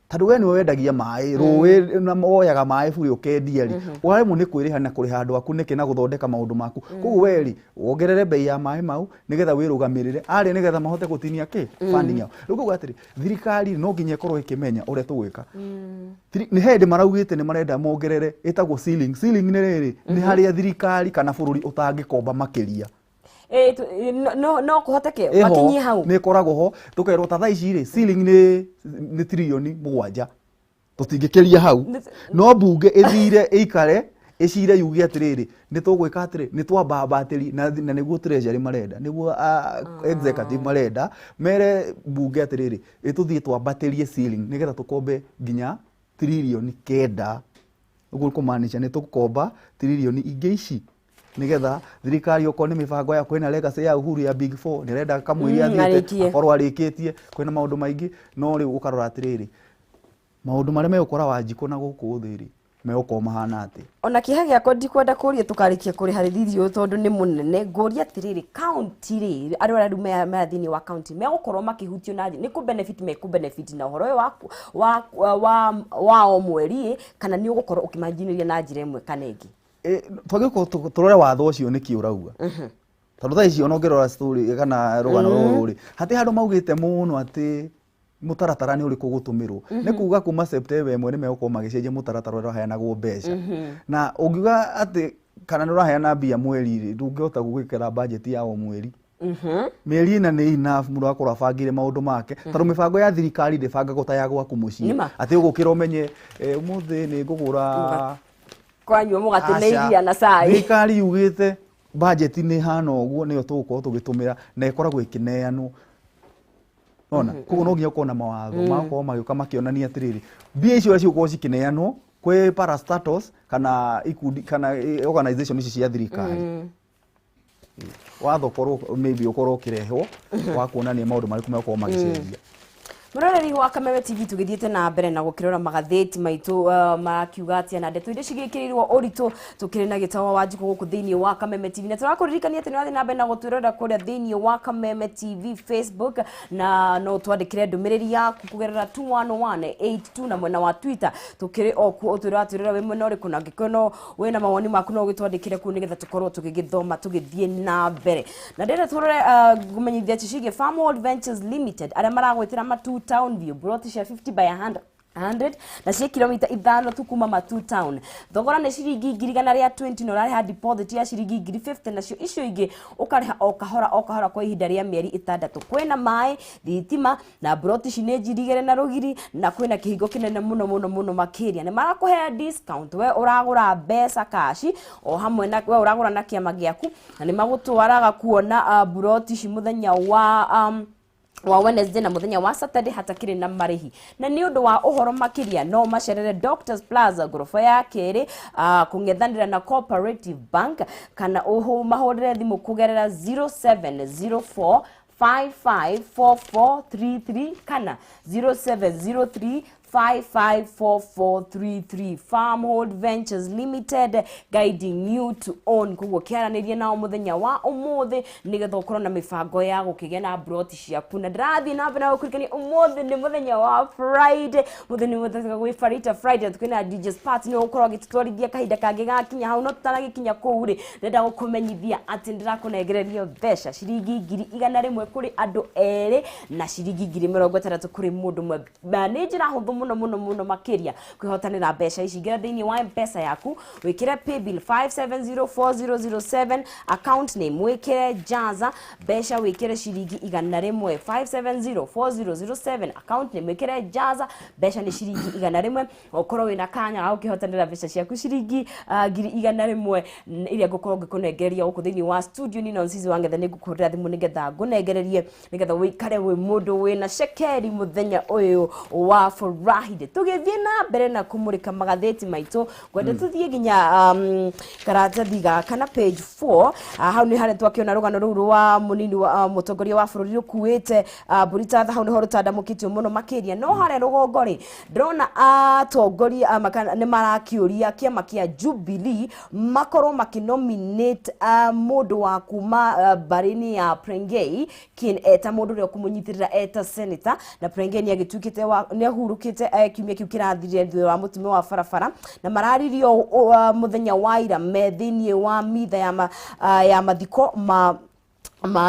tondũ we nĩwe wendagia maĩ rũĩ na woyaga maĩ bure ũkendia rĩ, waremwo nĩ kwĩrĩha na kũrĩha andũ aku nĩkĩ na gũthondeka maũndũ maku? Koguo we rĩ, wongerere bei ya maĩ mau nĩgetha wĩrũgamĩrĩre arĩa, nĩgetha mahote gũtinia kĩ funding yao. Rĩu ngauga atĩrĩ, thirikari no nginya ĩkorwo ĩkĩmenya ũrĩa tũgwĩka. Nĩ hĩndĩ maraugĩte nĩ marenda mongerere ĩtagwo ceiling. Ceiling nĩ rĩrĩ, nĩ harĩa thirikari kana bũrũri ũtangĩkomba makĩria. No kũhoteke Ĩho, makinyie hau? Nĩ ĩkoragwo ho. Tũkerwo ta thaa ici rĩ, ceiling nĩ 7 tririoni tũtingĩkĩria hau. No mbunge ĩthire ĩikare ĩcire yuge atĩrĩrĩ, nĩ tũgwĩka atĩrĩ, nĩ twambambatĩri na nĩguo treasury marenda, nĩguo executive marenda mere mbunge atĩrĩrĩ, ĩtũthiĩ twambatĩrie ceiling nĩgetha tũkombe nginya 9 tririoni. Ũguo kũmaanisha nĩ tũgũkomba tririoni ingĩ ici nĩgetha thirikari, okorwo nĩ mĩbango ya kwĩna legacy ya Uhuru ya Big Four, nĩ ĩrenda kamũiria athiĩte arĩkie. Akorwo arĩkĩtie. Kwĩna maũndũ maingĩ, no rĩu ũkarora atĩrĩrĩ, maũndũ marĩa megũkora Wanjikũ na gũkũ thĩ rĩ, megũkorwo mahana atĩa? Ona kĩeha gĩakwa, ndikwenda kũria tũkarĩkia kũrĩha rĩthiri ũyũ tondũ nĩ mũnene. Ngũria atĩrĩrĩ, kaunti rĩ, andũ arĩa rĩu me thĩinĩ wa kaunti megũkorwo makĩhutio na nĩ kũ benefit mekũ benefit na ũhoro ũyũ wa o mweri ĩ, kana nĩ ũgũkorwo ũkĩmanjinĩria na njĩra ĩmwe kana ĩngĩ? Twagĩrĩirwo tũrore watho ũcio nĩkĩ ũrauga, tondũ thaa ici ona ũngĩrora story kana rũgano rũrũ rĩ, hatirĩ handũ maugĩte mũno atĩ mũtaratara nĩ ũrĩkũ ũgũtũmĩrwo. Nĩ kuga kuma September 1 nĩ megũkorwo magĩcenjia mũtaratara ũrĩa ũraheanagwo mbeca. Na ũngiuga atĩ kana nĩ ũraheana mbia mweri rĩ, ndũngĩhota gwĩkĩra budget ya o mweri. Mĩeri 4 nĩ enough mũndũ agakorwo abangĩire maũndũ make, tondũ mĩbango ya thirikari ndĩbangagwo ta ya gwaku mũciĩ. Nĩma. Atĩ ũgũkĩra ũmenye ũmũthĩ nĩ ngũgũra kwanyua mũgate na Aca. iria na cai. Thirikari yugĩte budget nĩ hana ũguo, nĩyo tũgũkorwo tũgĩtũmĩra na ĩkoragwo ĩkĩneanwo ona. Koguo no nginya ũkorwo na mawatho magakorwo magĩũka makĩonania atĩrĩrĩ, mbia icio ũrĩa cigũkorwo cikĩneanwo kwĩ parastatals kana ikundi kana organization ici cia thirikari. Watho ũkorwo maybe ũkorwo ũkĩrehwo wa kuonania maũndũ marĩkũ megũkorwo magĩcenjia. Mũroreri wa Kameme TV, tũgĩthiĩte na mbere na gũkĩrora magathĩti maitũ marakiuga atĩa na ndeto iria cigĩkĩrĩirwo ũritũ. Tũkĩrĩ na Gĩtawa Wanjikũ gũkũ thĩinĩ wa Kameme TV, na tũrakũririkania atĩ nĩ ũrathiĩ na mbere na gũtwĩrorera kũrĩa thĩinĩ wa Kameme TV Facebook, na no twandĩkĩre ndũmĩrĩri yaku kũgerera 21182, na mwena wa Twitter tũkĩrĩ o kuo. Ũtwĩre watwĩrora wĩ mwena ũrĩkũ, na angĩkorwo no wĩna mawoni maku no ũgĩtwandĩkĩre kũu nĩgetha tũkorwo tũgĩgĩthoma tũgĩthiĩ na mbere. Na ndĩrenda tũrore ngũmenyithia atĩ ciĩgiĩ Farmhold Ventures Limited arĩa maragwĩtĩra Matu Town View, plot cia 50 by 100 100 na ciĩ kilomita 5 tu kuma Matu Town. Thogora nĩ ciringi 120,000, na ũrarĩha deposit ya ciringi 50,000, nacio icio ingĩ ũkarĩha o kahora o kahora kwa ihinda rĩa mĩeri 6. Kwĩna maĩ, thitima, na broti ici nĩ njirigĩre na rũgiri, na kwĩna kĩhingo kĩnene mũno mũno mũno makĩria. Nĩ marakũhe discount we ũragũra mbeca kaci o hamwe na we ũragũra na kĩama gĩaku, na nĩ magũtwaraga kuona buroti ici mũthenya wa Wednesday na mũthenya wa Saturday hatakĩrĩ na marĩhi. Na nĩ ũndũ wa ũhoro makĩria no macerere Doctors Plaza, ngoroba ya kerĩ, kũng'ethanĩra na Cooperative Bank, kana mahũrĩre thimũ kũgerera 0704 554433 kana 0703 554433. Farmhold Ventures Limited, guiding you to own. Koguo kĩaranĩrie nao mũthenya wa ũmũthĩ nĩgetha ũkorwo na mĩbango ya gũkĩgĩa na broti ciaku. Na ndĩrathiĩ na mbere na gũkũririkania ũmũthĩ nĩ mũthenya wa Friday, mũthenya mũthenya gwĩ Farita Friday, na twĩna DJ Spat nĩ ũgũkorwo agĩtũtwarithia kahinda kangĩ gakinya hau. No tũtanagĩkinya kũu rĩ, ndĩrenda gũkũmenyithia atĩ ndĩrakũnengereria mbeca ciringi 100,000 kũrĩ andũ erĩ na ciringi 60,000 kũrĩ mũndũ ũmwe. Na nĩ njĩra hũthũ mũno mũno mũno makĩria kwĩhotanĩra mbeca ici. Ingĩra thĩinĩ wa Mpesa yaku, wĩkĩre paybill 5704007, account name wĩkĩre Jaza, mbeca wĩkĩre ciringi 100. 5704007, account name wĩkĩre Jaza, mbeca nĩ ciringi 100. Ũkorwo wĩna kanya ga gũkĩhotanĩra mbeca ciaku ciringi 100,000 iria ngũkorwo ngĩkũnengereria gũkũ thĩinĩ wa studio. Nina Nzizi wa Ngetha nĩ ngũkũhũrĩra thimũ nĩgetha ngũnengererie, nĩgetha ũikare wĩ mũndũ wĩna cekeri mũthenya ũyũ wa Friday. Rahide. Tũgĩthiĩ na mbere na kũmũrĩka magathĩti maitũ, ngwenda tũthiĩ nginya karatathi gaka na page 4. Hau nĩ harĩa twakĩona rũgano rũu rwa mũnini wa mũtongoria wa bũrũri rũkuĩte mbũri ta tha. Hau nĩho rũtandamũkĩtio mũno makĩria. No harĩa rũgongo rĩ, ndĩrona atongoria nĩ marakĩũria kĩama kĩa Jubilee makorwo makĩnominate mũndũ wa kuma mbarĩ-inĩ ya Prengei kin eta mũndũ ũrĩa ũkũmũnyitĩrĩra eta senator. Na Prengei nĩ agĩtuĩkĩte nĩ ahurũkĩte kiumia kĩu kĩrathirire thutha wa mũtino wa barabara, na mararirio mũthenya wa ira me thĩinĩ wa mitha ya mathiko ma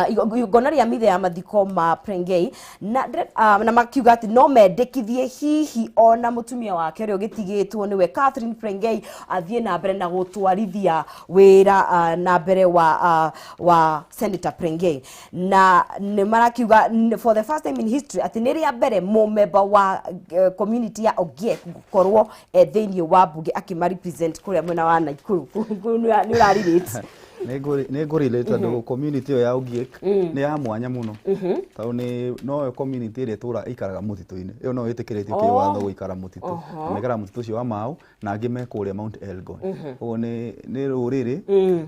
igongona rĩa mitha ya mathiko ma Prengei, na makiuga atĩ no mendekithie hihi ona mũtumia wake ũrĩa ũgĩtigĩtwo nĩwe Catherine Prengei athiĩ na mbere na gũtwarithia wĩra na mbere wa Senator Prengei. Na nĩ marakiuga for the first time in history atĩ nĩ rĩa mbere mũmemba wa community ya Ogiek gũkorwo thĩinĩ wa mbunge akĩma represent kũrĩa mwena wa Nakuru. Nĩ ũrarelate? Nĩ ngũrelate tondũ community ĩyo ya Ogiek nĩ ya mwanya mũno, tondũ nĩ noyo community ĩrĩa ĩtũra ĩikaraga mũtitũ-inĩ. Ĩyo no ĩtĩkĩrĩtio kĩwatho gũikara mũtitũ, na maikaraga mũtitũ ũcio wa Mau, na angĩ me kũrĩa Mount Elgon. Koguo nĩ rũrĩrĩ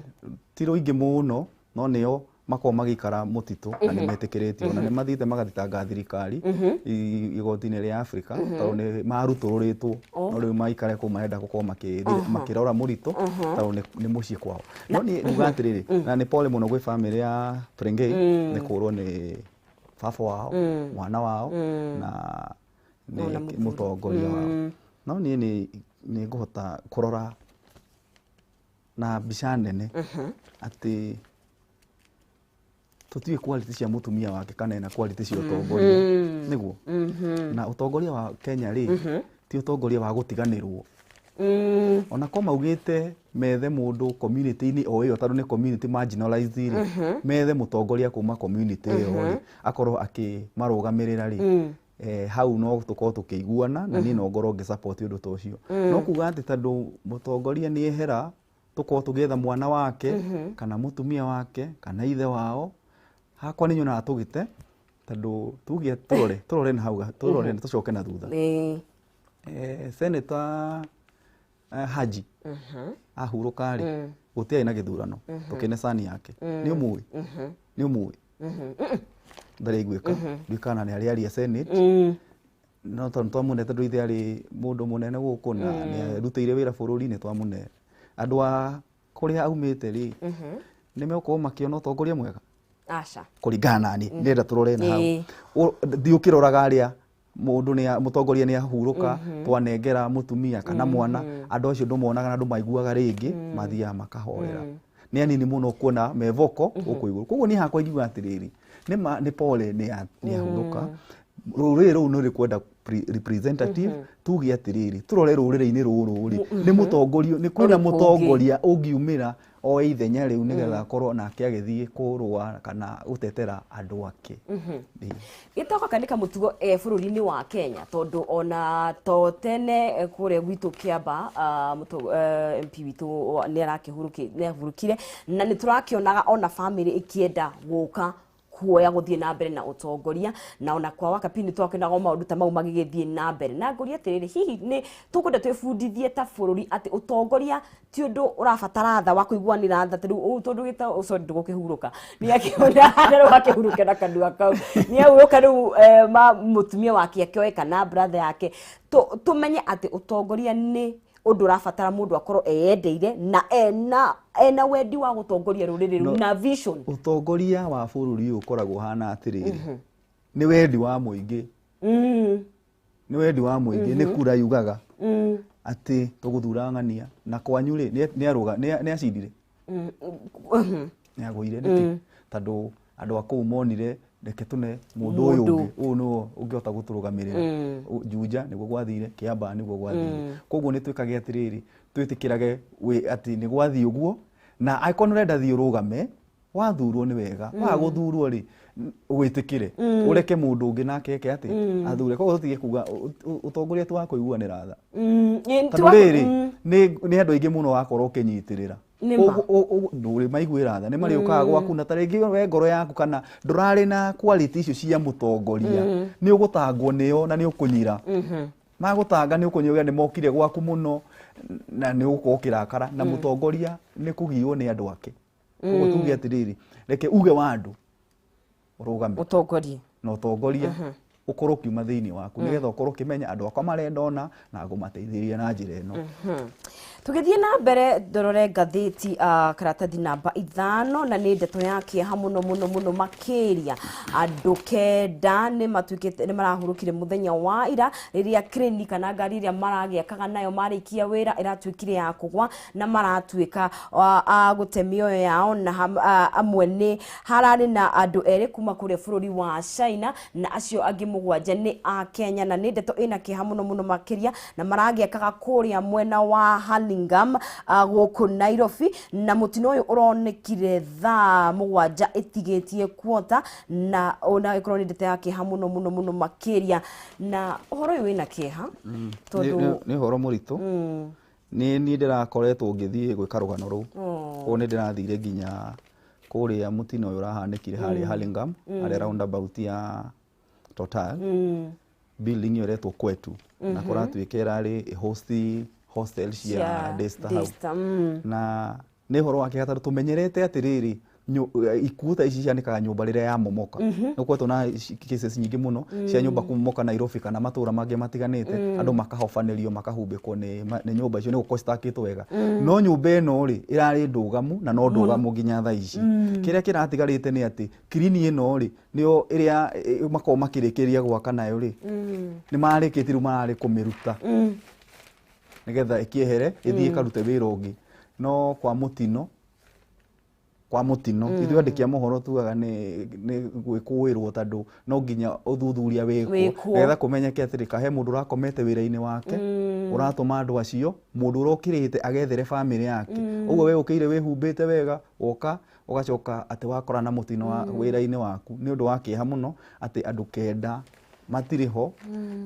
ti rũingĩ mũno, no nĩo makoragwo magĩikara mũtitũ na nĩ metĩkĩrĩtio, na nĩ mathiĩte magathitanga thirikari igoti-inĩ rĩa Afrika tondũ nĩ marutũrũrĩtwo, no rĩu maikare kũu marenda gũkorwo makĩrora mũritũ tondũ nĩ mũciĩ kwao. No niĩ nguga atĩrĩrĩ, na nĩ pole mũno gwĩ famĩlĩ ya Prengei nĩ kũrwo nĩ baba wao, mwana wao, na nĩ Ona mũthuri. Mũtongoria wao. No niĩ nĩ ngũhota kũrora na mbica nene atĩ tũtiũĩ quality cia mũtumia wake kana ena quality cia ũtongoria nĩguo. Na ũtongoria wa Kenya rĩ, ti ũtongoria wa gũtiganĩrwo. Ona ko maugĩte methe mũndũ community-inĩ o ĩyo, tondũ nĩ community marginalized rĩ, methe mũtongoria kuma community ĩyo rĩ, akorwo akĩmarũgamĩrĩra rĩ, hau no tũkorwo tũkĩiguana, na niĩ no ngorwo ngĩ support ũndũ ta ũcio. No kuga atĩ tondũ mũtongoria nĩ ehera tũkorwo tũgĩetha mwana wake kana mũtumia wake kana ithe wao, hakwa nĩ nyonaga tũgĩte, tondũ tuge tũrore na hau tũrore tũcoke na thutha. Senator Haji ahurũka rĩ, gũtiarĩ na gĩthurano, tũkĩne cani yake. Nĩ ũmũĩ, nĩ ũmũĩ ndarĩ aiguĩka, ndiũĩ kana nĩ arĩ aria Senate, no tondũ twamune, tondũ ithe arĩ mũndũ mũnene gũkũ na nĩ arutĩire wĩra bũrũri, nĩ twamune. Andũ a kũrĩa aumĩte rĩ, nĩ megũkorwo makĩona ũtongoria mwega? Aca. Kũringana nani, ndĩrenda tũrore na hau. Thiĩ ũkĩroraga arĩa mũndũ nĩ mũtongoria nĩ ahurũka, twanengera mũtumia kana mwana, andũ acio ndũmonaga na ndũmaiguaga rĩngĩ, mathiaga makahorera. Nĩ anini mũno kuona mevoko gũkũ igũrũ. Koguo niĩ hakwa ingiuga atĩrĩrĩ, nĩ ma nĩ pole nĩ ahurũka, rũrĩrĩ rũu nĩ rĩkwenda representative. Tuge atĩrĩrĩ, tũrore rũrĩrĩ-inĩ rũrũ rĩ, nĩ mũtongoria nĩ kwĩna Ũrĩkũ ũngĩ? Mũtongoria ũngiumĩra oe ithenya rĩu nĩgetha akorwo nake agĩthiĩ kũrũa kana gũtetera andũ ake. Ĩĩ. Gĩtoko ka nĩ kamũtugo bũrũri-inĩ wa Kenya, tondũ ona to tene kũrĩa gwitũ Kĩamba, MP witũ nĩ ahurũkire, na nĩ tũrakĩonaga ona famĩlĩ ĩkĩenda gũka kuoya gũthiĩ na mbere na ũtongoria, na ona kwa Wakapi nĩ twakĩonaga maũndũ ta mau magĩgĩthiĩ na mbere. Na ngũria atĩrĩrĩ, hihi nĩ tũkwenda twĩbundithie ta bũrũri atĩ ũtongoria ti ũndũ ũrabatara tha wa kũiguanĩra tha? Ta rĩu ũũ tondũ gĩta sorry, ndũgũkĩhurũka, nĩ akĩona rĩu akĩhurũke na kanua kau nĩ ahurũka rĩu, ma mũtumia wake akĩoe kana brother yake. Tũmenye atĩ ũtongoria nĩ ũndũ ũrabatara mũndũ akorwo eyendeire na ena wendi wa gũtongoria rũrĩrĩ rũu No. na vision. Ũtongoria wa bũrũri ũyũ ũkoragwo ũhana atĩrĩrĩ, nĩ wendi wa mũingĩ, nĩ wendi wa mũingĩ, nĩ kura yugaga atĩ tũgũthura ng'ania. Na kwanyu rĩ, nĩ acindire, nĩ agũire. Nĩkĩ? Tondũ andũ a kũu monire, reke tũne mũndũ ũyũ Mũndũ. ũngĩ, ũyũ nĩwe ũngĩhota gũtũrũgamĩrĩra. Juja nĩguo gwathire, Kĩambaa nĩguo gwathire. Koguo nĩ twĩkage atĩrĩrĩ, twĩtĩkĩrage atĩ nĩ gwathiĩ ũguo, na angĩkorwo nĩ ũrenda thiĩ ũrũgame, wathurwo nĩ wega, waga gũthurwo rĩ, wĩtĩkĩre ũreke mũndũ ũngĩ nake eke atĩ athure. Koguo tũtige kuga ũtongoria ti wa kũiguanĩra tha, tondũ rĩrĩ nĩ andũ aingĩ mũno wakorwo ũkĩnyitĩrĩra. Nĩ ma. Ndũrĩ maiguĩra tha, nĩ marĩũkaga gwaku, na ta rĩngĩ we ngoro yaku kana ndũrarĩ na quality icio cia mũtongoria, nĩ ũgũtangwo nĩo na nĩ ũkũnyira. Magũtanga nĩ ũkũnyuga nĩ mokire gwaku mũno na nĩ ũgũkorwo ũkĩrakara na mũtongoria nĩ kũgiywo nĩ andũ ake. Koguo tuge atĩrĩrĩ, reke uge wa andũ ũrũgame Ũtongorie. Na ũtongoria ũkorwo ũkiuma thĩinĩ waku, nĩgetha ũkorwo ũkĩmenya andũ akwa marenda ũna na ngũmateithĩrĩria na njĩra ĩno. Tũgĩthiĩ na mbere, ndorore ngathĩti karatathi namba 5, na nĩ ndeto ya kĩeha mũno mũno mũno makĩria. Andũ 9 nĩ matuĩkĩte nĩ marahurũkire mũthenya wa ira, rĩrĩa kreni kana ngari ĩrĩa maragĩakaga nayo marĩkia wĩra ĩratuĩkire ya kũgwa na maratuĩka a gũte mĩoyo yao. Na amwe nĩ hararĩ na andũ 2 kuma kũrĩa bũrũri wa China na acio angĩ 7 nĩ a Kenya, na nĩ ndeto ĩna kĩeha mũno mũno makĩria, na maragĩakaga kũrĩa mwena wa Hurlingham gũkũ Nairobi, na mũtino ũyũ ũronekire thaa 7 ĩtigĩtie kuota, na ona ĩkorwo nĩ ndeto ya kĩeha mũno mũno mũno makĩria, na ũhoro ũyũ wĩna kĩeha tondũ Nĩ ũhoro mũritũ. Nĩ niĩ ndĩrakoretwo ngĩthiĩ gwĩka rũgano rũu. Koguo nĩ ndĩrathire nginya kũrĩa mũtino ũyũ ũrahanĩkire harĩa Hurlingham, harĩa roundabout ya Total, building ĩyo ĩretwo Kwetu, na kũratuĩka ĩrarĩ host hostel cia Daystar hau. Daystar. Na nĩ ũhoro wa kĩeha tondũ tũmenyerete atĩrĩrĩ, ikuũ ta ici cianĩkaga nyũmba rĩrĩa yamomoka. Nĩ gũkoretwo na cases nyingĩ mũno cia nyũmba kũmomoka Nairobi kana matũra mangĩ matiganĩte, andũ makahobanĩrio, makahumbĩkwo nĩ nyũmba icio nĩ gũkorwo citakĩtwo wega. No nyũmba ĩno rĩ, ĩrarĩ ndũgamu na no ndũgamu nginya thaa ici. Kĩrĩa kĩratigarĩte nĩ atĩ kirini ĩno rĩ, nĩyo ĩrĩa makoragwo makĩrĩkĩrĩria gwaka nayo rĩ, nĩ marĩkĩtie, rĩu mararĩ kũmĩruta nĩgetha ĩkĩehere ĩthiĩ ĩkarute wĩra ũngĩ. No kwa mũtino ithuĩ andĩki a mohoro tugaga nĩ gwĩkũĩrwo, tondũ no nginya ũthuthuria wĩkwo Wĩkwo. Nĩgetha kũmenyeke atĩrĩ, kahe mũndũ ũrakomete wĩra-inĩ wake ũratũma andũ acio, mũndũ ũrokĩrĩte agethere bamĩrĩ yake. Ũguo we ũkĩire wĩhumbĩte wega, woka ũgacoka atĩ wakora na mũtino wa wĩra-inĩ waku. Nĩ ũndũ wa kĩeha mũno atĩ andũ 9 matirĩ ho.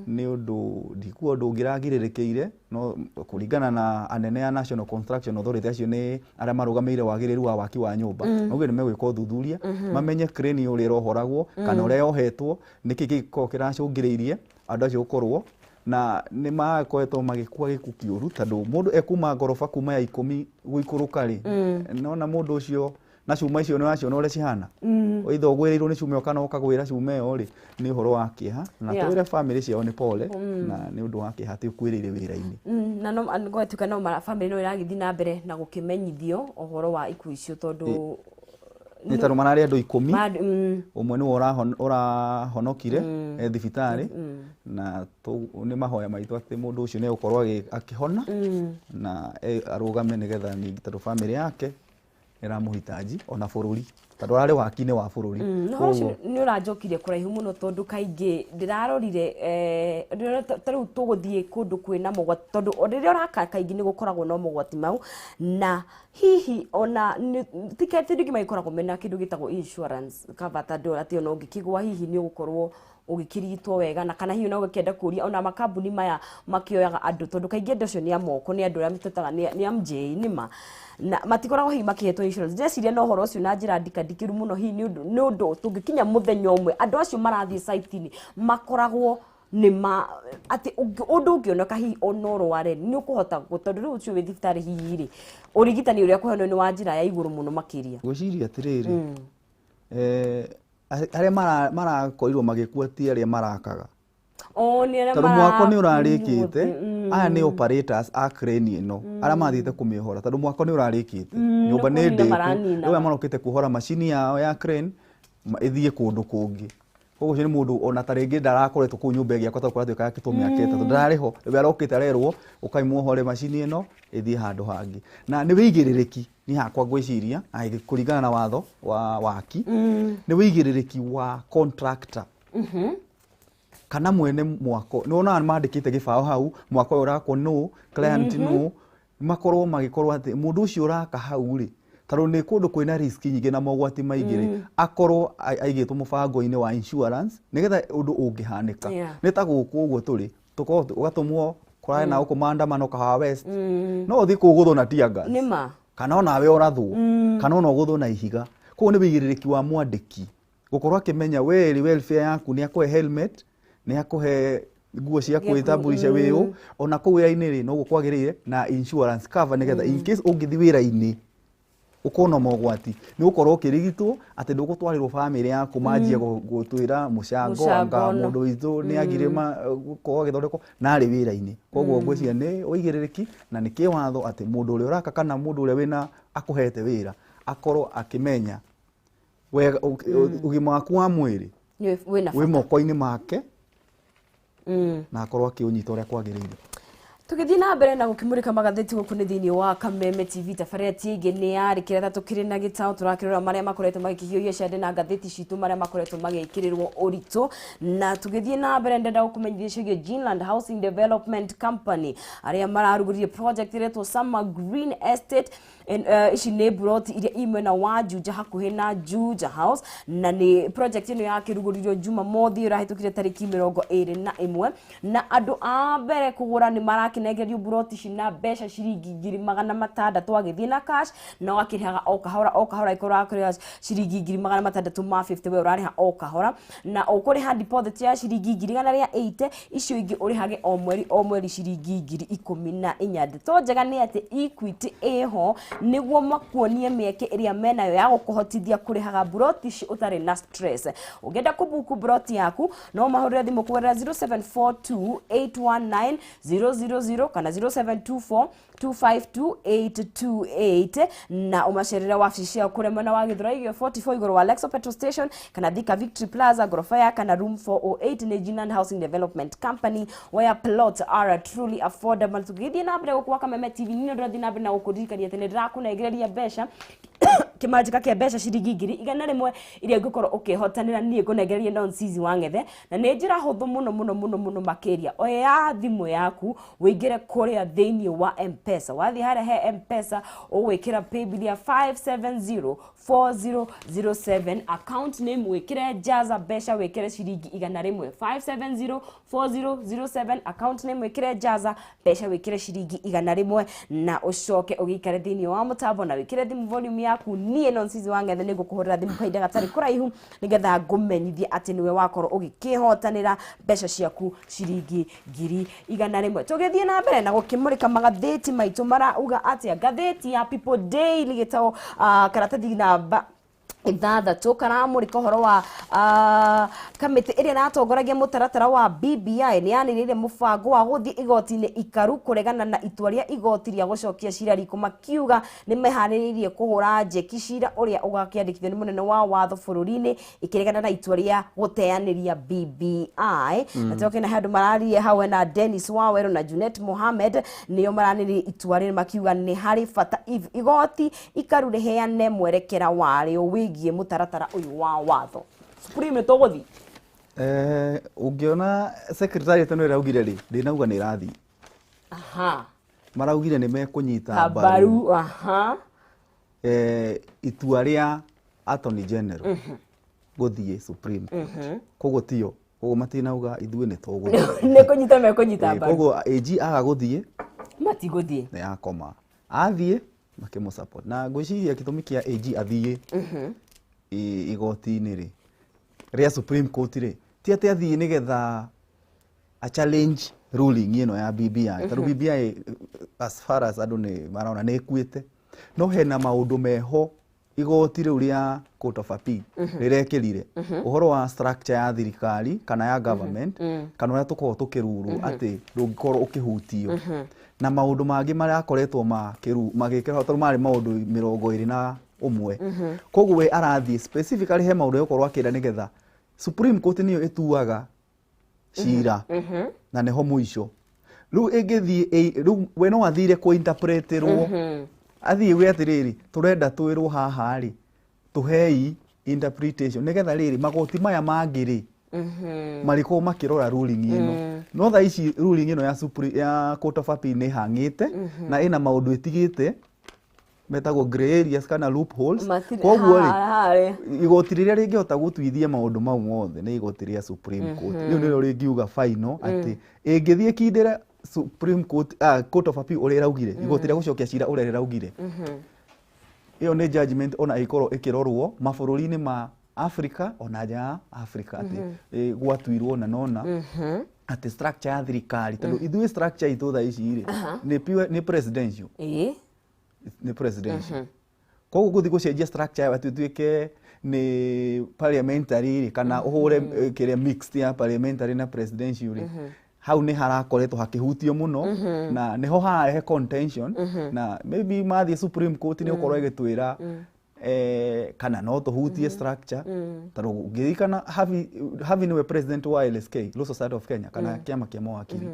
Nĩ ũndũ ndikuo ũndũ ũngĩragirĩrĩkĩire, no kũringana na anene a National Construction Authority, acio nĩ arĩa marũgamĩrĩire wagĩrĩru wa waki wa nyũmba, mauge nĩ megwĩka ũthuthuria mamenye crane ũrĩa ĩrohoragwo kana ũrĩa yohetwo, nĩkĩ gĩkorwo kĩracũngĩrĩirie andũ acio gũkorwo na nĩ makoretwo magĩkua gĩkuũ kĩũru, tondũ mũndũ ekuma ngoroba kuma ya 10 gũikũrũka rĩ, nona mũndũ ũcio na cuma icio nĩ ũraciona ũrĩa cihana, either ũgwĩrĩirwo nĩ cuma ĩyo kana ũkagwĩra cuma ĩyo rĩ, nĩ ũhoro wa kĩeha na twĩre bamĩrĩ ciao nĩ pole, na nĩ ũndũ wa kĩeha atĩ ũkuĩrĩire wĩra-inĩ. Na no gwatuĩka no bamĩrĩ no ĩragĩthiĩ na mbere na gũkĩmenyithio ũhoro wa ikuũ icio, tondũ Nĩ tondũ mararĩ andũ 10. Ũmwe nĩwe ũrahonokire, e thibitarĩ, na nĩ mahoya maitũ atĩ mũndũ ũcio nĩ egũkorwo akĩhona na arũgame, nĩgetha ningĩ tondũ bamĩrĩ yake ĩramũhitaji ona bũrũri, tondũ ararĩ waki-inĩ wa bũrũri. Na ũhoro ũcio nĩ ũranjokirie kũraihu mũno, tondũ kaingĩ ndĩrarorire ta rĩu tũgũthiĩ kũndũ kwĩna mogwati, tondũ o rĩrĩa ũraka kaingĩ nĩ gũkoragwo na mogwati mau, na hihi ona ti andũ aingĩ magĩkoragwo mena kĩndũ gĩtagwo insurance cover, tondũ atĩ ona ũngĩkĩgwa hihi nĩ ũgũkorwo ũgĩkĩrigitwo wega, na kana hihi ona ũgĩkĩenda kũria ona makambuni maya makĩoyaga andũ, tondũ kaingĩ andũ acio nĩ a moko, nĩ andũ arĩa tũtaga nĩ a MJ nĩma na matikoragwo hihi makĩhetwo insurance. Ndĩreciria na ũhoro ũcio na njĩra ndikandikĩru mũno, hihi nĩ ũndũ tũngĩkinya mũthenya ũmwe andũ acio marathiĩ site-inĩ makoragwo nĩ ma atĩ ũndũ ũngĩoneka hihi ona ũrware nĩ ũkũhota tondũ rĩu ũcio wĩ thibitarĩ, hihi rĩ, ũrigitani ũrĩa kũheanwo nĩ wa njĩra ya igũrũ mũno makĩria. Ngwĩciria atĩrĩrĩ, arĩa marakorirwo magĩkua ti arĩa marakaga. O nĩ arĩa Tondũ mwako nĩ ũrarĩkĩte. Aya nĩ operators a crane ĩno arĩa mathiĩte kũmĩohora, tondũ mwako nĩ ũrarĩkĩte, nyũmba nĩ nĩ kũnina ndĩku. maranina. Rĩu aya marokĩte kuohora macini yao ya crane ĩthiĩ kũndũ kũngĩ. Koguo ũcio nĩ mũndũ ona ta rĩngĩ ndarakoretwo kũu nyũmba ĩgĩakwo, tondũ kũratuĩka yakĩtwo mĩaka 3, ndararĩ ho. Rĩu arokĩte arerwo ũkai muohore macini ĩno ĩthiĩ handũ hangĩ, na nĩ wĩigĩrĩrĩki. Niĩ hakwa ngwĩciria kũringana na watho wa waki, nĩ wĩigĩrĩrĩki wa contractor kana mwene mwako. Nĩ wonaga mandĩkĩte gĩbaũ hau, mwako ũyũ ũrakwo nũ, client nũ, makorwo magĩkorwo atĩ mũndũ ũcio ũraka hau rĩ, tondũ nĩ kũndũ kwĩna risk nyingĩ na mogwati maingĩ rĩ, akorwo aigĩtwo mũbango-inĩ wa insurance, nĩgetha ũndũ ũngĩhanĩka. Nĩ ta gũkũ ũguo tũrĩ, tũkorwo ũgatũmwo kũraya na gũkũ maandamano Kahawa West, no ũthiĩ kũgũthwo na tear gas Nĩ ma. kana onawe ũrathwo kana ona ũgũthwo na ihiga. Koguo nĩ wĩigĩrĩrĩki wa mwandĩki gũkorwo akĩmenya we rĩ, welfare yaku, nĩ akũhe helmet, nĩ akũhe Nguo cia kwĩtamburisha wĩ ũ ona kũu wĩra-inĩ rĩ, noguo kwagĩrĩire na insurance cover, nĩgetha in case ũngĩthiĩ wĩra-inĩ ũkorwo na mogwati, nĩ ũgũkorwo ũkĩrigitwo, atĩ ndũgũtwarĩrwo bamĩrĩ yaku manjie gũtwĩra mũcango Mũcango anga no. Mũndũ witũ nĩ agire gũkorwo agĩthondekwo na arĩ wĩra-inĩ. Koguo ngwĩciria nĩ ũigĩrĩrĩki na nĩ kĩwatho atĩ mũndũ ũrĩa ũraka kana mũndũ ũrĩa wĩna akũhete wĩra akorwo akĩmenya wega ũgima waku wa mwĩrĩ Nĩ wĩna wĩ bata. Moko-inĩ make na akorwo akĩũnyita ũrĩa kwagĩrĩire. Tũgĩthiĩ na mbere na gũkĩmũrĩka magathĩti gũkũ nĩ thĩinĩ wa Kameme TV, tabarĩra ti ĩngĩ nĩ yarĩ kĩrĩa tũkĩrĩ na gĩtaũ tũrakĩrora marĩa makoretwo magĩkĩhiũhia ciande na ngathĩti citũ, marĩa makoretwo magĩkĩrĩrwo ũritũ. Na tũgĩthiĩ na mbere, ndenda gũkũmenyithia ciĩgiĩ Ginland Housing Development Company, arĩa mararugũririe project ĩretwo Summer Green Estate. Ici nĩ mburoti iria i mwena wa Juja, hakuhĩ na Juja House, na nĩ project ĩno yakĩrugũririo Jumamothi ĩrahĩtũkire tarĩki 21, na andũ a mbere kũgũra nĩ marakĩnengerio mburoti ici na mbeca ciringi 600,000, agĩthiĩ na cash na ũgakĩrĩhaga o kahora o kahora. Ĩkorwo ũrakĩrĩha ciringi 650,000, we ũrarĩha o kahora na ũkũrĩha deposit ya ciringi 180,000, icio ingĩ ũrĩhage o mweri o mweri ciringi 14,000. Ndeto njega nĩ atĩ Equity ĩho nĩguo makuonie mĩeke ĩrĩa menayo ya gũkũhotithia kũrĩhaga mburoti ici ũtarĩ na stress. Ũngĩenda kũbuku mburoti yaku, no mahũrĩre thimũ kũgerera 0742 819 000 kana 0724 252828, na ũmacerere wabici ciao kũrĩa mwena wa Gĩthũrai 44, igũrũ wa Lexo Petrol Station, kana Thika Victory Plaza, ngoroba ya kana, room 408. Nĩ Ginland Housing Development Company, where plots are truly affordable. Tũgĩthiĩ na mbere gũkũ gwa Kameme TV, nĩ ndĩrathiĩ na mbere na gũkũririkania atĩ nĩ ndĩrakũnengereria mbeca, kĩmanjĩka kĩa mbeca ciringi 100,000 iria ũngĩkorwo ũkĩhotanĩra. Niĩ ngũnengererie Nonsizi wa Ng'ethe, na nĩ njĩra hũthũ mũno mũno mũno mũno makĩria. Oya thimũ yaku, ũingĩre kũrĩa thĩinĩ wa M-Pesa. Wathiĩ harĩa he M-Pesa, ũgwĩkĩra paybill ya 570 4007, account name wĩkĩre Jaza, mbeca wĩkĩre ciringi 100. 570 4007, account name wĩkĩre Jaza, mbeca wĩkĩre ciringi 100, na ũcoke ũgĩikare thĩinĩ wa mũtambo na wĩkĩre thimũ volume yaku. Niĩ Nonsizi wa Ng'ethe nĩ ngũkũhũrĩra thimũ kahinda gatarĩ kũraihu, nĩgetha ngũmenyithie atĩ nĩwe wakorwo ũgĩkĩhotanĩra mbeca ciaku ciringi 100,000. Tũgĩthiĩ na mbere na gũkĩmũrĩka magathĩti maitũ marauga atĩa, ngathĩti ya People Daily gĩtao, karatathi namba 6 karamũrĩka ũhoro wa kamĩtĩ ĩrĩa ĩratongoragia mũtaratara wa BBI nĩ yanĩrĩire mũbango wa gũthiĩ igoti-inĩ ikaru kũregana na itua rĩa igoti rĩa gũcokia cira riko, makiuga nĩ meharĩrĩirie kũhũra njeki cira ũrĩa ũgakĩandĩkithio nĩ mũnene wa watho bũrũri-inĩ ĩkĩregana na itua rĩa gũteanĩria BBI. Na tũkĩna he andũ mararirie hau, hena Dennis Waweru na Junet Mohamed, nĩo maranĩrĩria itua rĩrĩ, makiuga nĩ harĩ bata igoti ikaru rĩheane mwerekera warĩo wĩgiĩ mũtaratara ũyũ wa watho. Supreme tũgũthiĩ. Ũngĩona secretariat ĩno ĩraugire rĩ, ndĩnauga nĩ ĩrathiĩ. Maraugire nĩ mekũnyita mbaru mbaru itua rĩa Attorney General gũthiĩ Supreme Court. Koguo tio, koguo matinauga ithuĩ nĩ tũgũthiĩ. Nĩ kũnyita mekũnyita mbaru. Koguo AG aga gũthiĩ, matigũthiĩ, nĩ yakoma, athiĩ makĩmũ support. Na ngwĩciria gĩtũmi kĩa AG athiĩ igoti-inĩ rĩ rĩa Supreme Court rĩ, ti atĩ athiĩ nĩgetha a challenge ruling ĩno ya BBI, tondũ BBI, as far as andũ nĩ marona, nĩ ĩkuĩte, no hena maũndũ meho igoti rĩu rĩa Court of Appeal rĩrekĩrire ũhoro wa structure ya thirikari kana ya government, kana ũrĩa tũkoragwo tũkĩrurwo atĩ ndũngĩkorwo ũkĩhutio, na maũndũ mangĩ marakoretwo magĩkĩrwo, tondũ marĩ maũndũ 21. Koguo we arathiĩ specifically he maũndũ egũkorwo akĩra nĩgetha Supreme Court nĩyo ĩtuaga cira na nĩho mũico. Rĩu ĩngĩthiĩ rĩu we no athire kũ-interpreterwo, athiĩ we atĩrĩrĩ, tũrenda twĩrwo haha rĩ, tũhei interpretation, nĩgetha rĩrĩ magoti maya mangĩ rĩ marĩkorwo makĩrora ruling ĩno. No thaa ici ruling ĩno ya ya Court of Appeal nĩ hang'ĩte na ĩna maũndũ ĩtigĩte metagwo grey areas kana loopholes. Koguo rĩ, harĩ igoti rĩrĩa rĩngĩhota gũtuithia maũndũ mau mothe nĩ igoti rĩa Supreme Court. Rĩu nĩrĩo rĩngiuga final atĩ ĩngĩthiĩ ĩkindĩre Supreme Court, Court of Appeal ũrĩa ĩraugire, igoti rĩa gũcokia cira ũrĩa rĩraugire, ĩyo nĩ judgment ona ĩkorwo ĩkĩrorwo mabũrũri-inĩ ma Africa ona nja ya Africa, atĩ gwatuirwo na nona. Atĩ structure ya thirikari, tondũ ithuĩ structure itũ thaa ici rĩ, nĩ nĩ presidential. Nĩ presidential, koguo gũthiĩ gũcenjia structure yayo atĩ ĩtuĩke nĩ parliamentary rĩ, kana ũhũre kĩrĩa mixed ya parliamentary na presidential rĩ, hau nĩ harakoretwo hakĩhutio mũno na nĩho hararehe contention. Na maybe mathiĩ Supreme Court nĩ ũkorwo ĩgĩtwĩra kana no tũhutie structure, tondũ ũngĩririkana Havi nĩwe president wa LSK, Law Society of Kenya, kana kĩama kĩa mawakiri.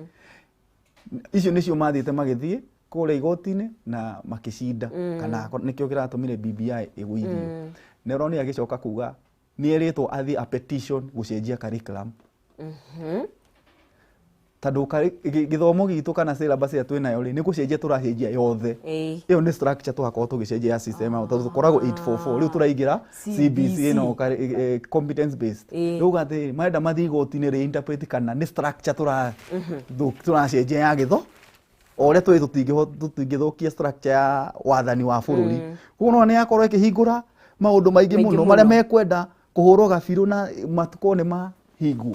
Icio nĩcio mathiĩte magĩthiĩ kũrĩa igoti-inĩ na makĩcinda, kana nĩkĩo kĩratũmire BBI ĩgũithio. Nĩ ũronire agĩcoka kuga nĩ erĩtwo athiĩ a petition gũcenjia curriculum, tondũ gĩthomo gitũ kana syllabus ĩrĩa twĩnayo rĩ, nĩ gũcenjia tũracenjia yothe. Ĩyo nĩ structure tũgakorwo tũgĩcenjia ya system ĩyo, tondũ tũkoragwo 844, rĩu tũraingĩra CBC ĩno, competence based. Rĩu atĩ marenda mathiĩ igoti-inĩ reinterpret kana nĩ structure tũracenjia ya gĩtho o ũrĩa tũĩ tũtingĩthũkia structure ya wathani wa bũrũri. Koguo no nĩ yakorwo ĩkĩhingũra maũndũ maingĩ maingĩ mũno marĩa mũno. Mekwenda kũhũrwo gabirũ na matukũ nĩ mahingwo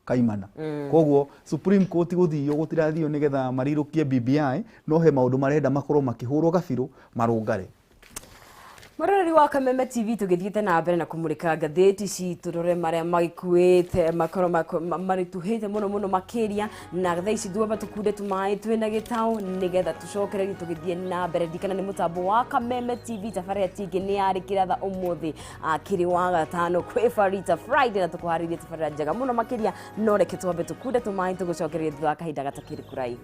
kaimana. Koguo Supreme Court gũthio gũtirathio nĩgetha marirũkie BBI, no he maũndũ marenda makorwo makĩhũrwo gabirũ marũngare. Mũroreri wa Kameme TV, tũgĩthiĩte na mbere na kũmũrĩka ngathĩti citũ, rore marĩa magĩkuĩte makorwo marĩtuhĩte mũno mũno makĩria. Na thaa ici twamba tũkunde tũmaĩ twĩna gĩtaũ nĩgetha tũcokererie tũgĩthiĩ na mbere. Ndirikana nĩ mũtambo wa Kameme TV, tabarĩra tingĩ nĩ yarĩ kĩratha ũmũthĩ akĩrĩ wa gatano kwĩ Farita Friday, na tũkũharĩria tabarĩra njega mũno makĩria. No reke twambe tũkunde tũmaĩ, tũgũcokereria thutha wa kahinda gatakĩrĩ kũraihu.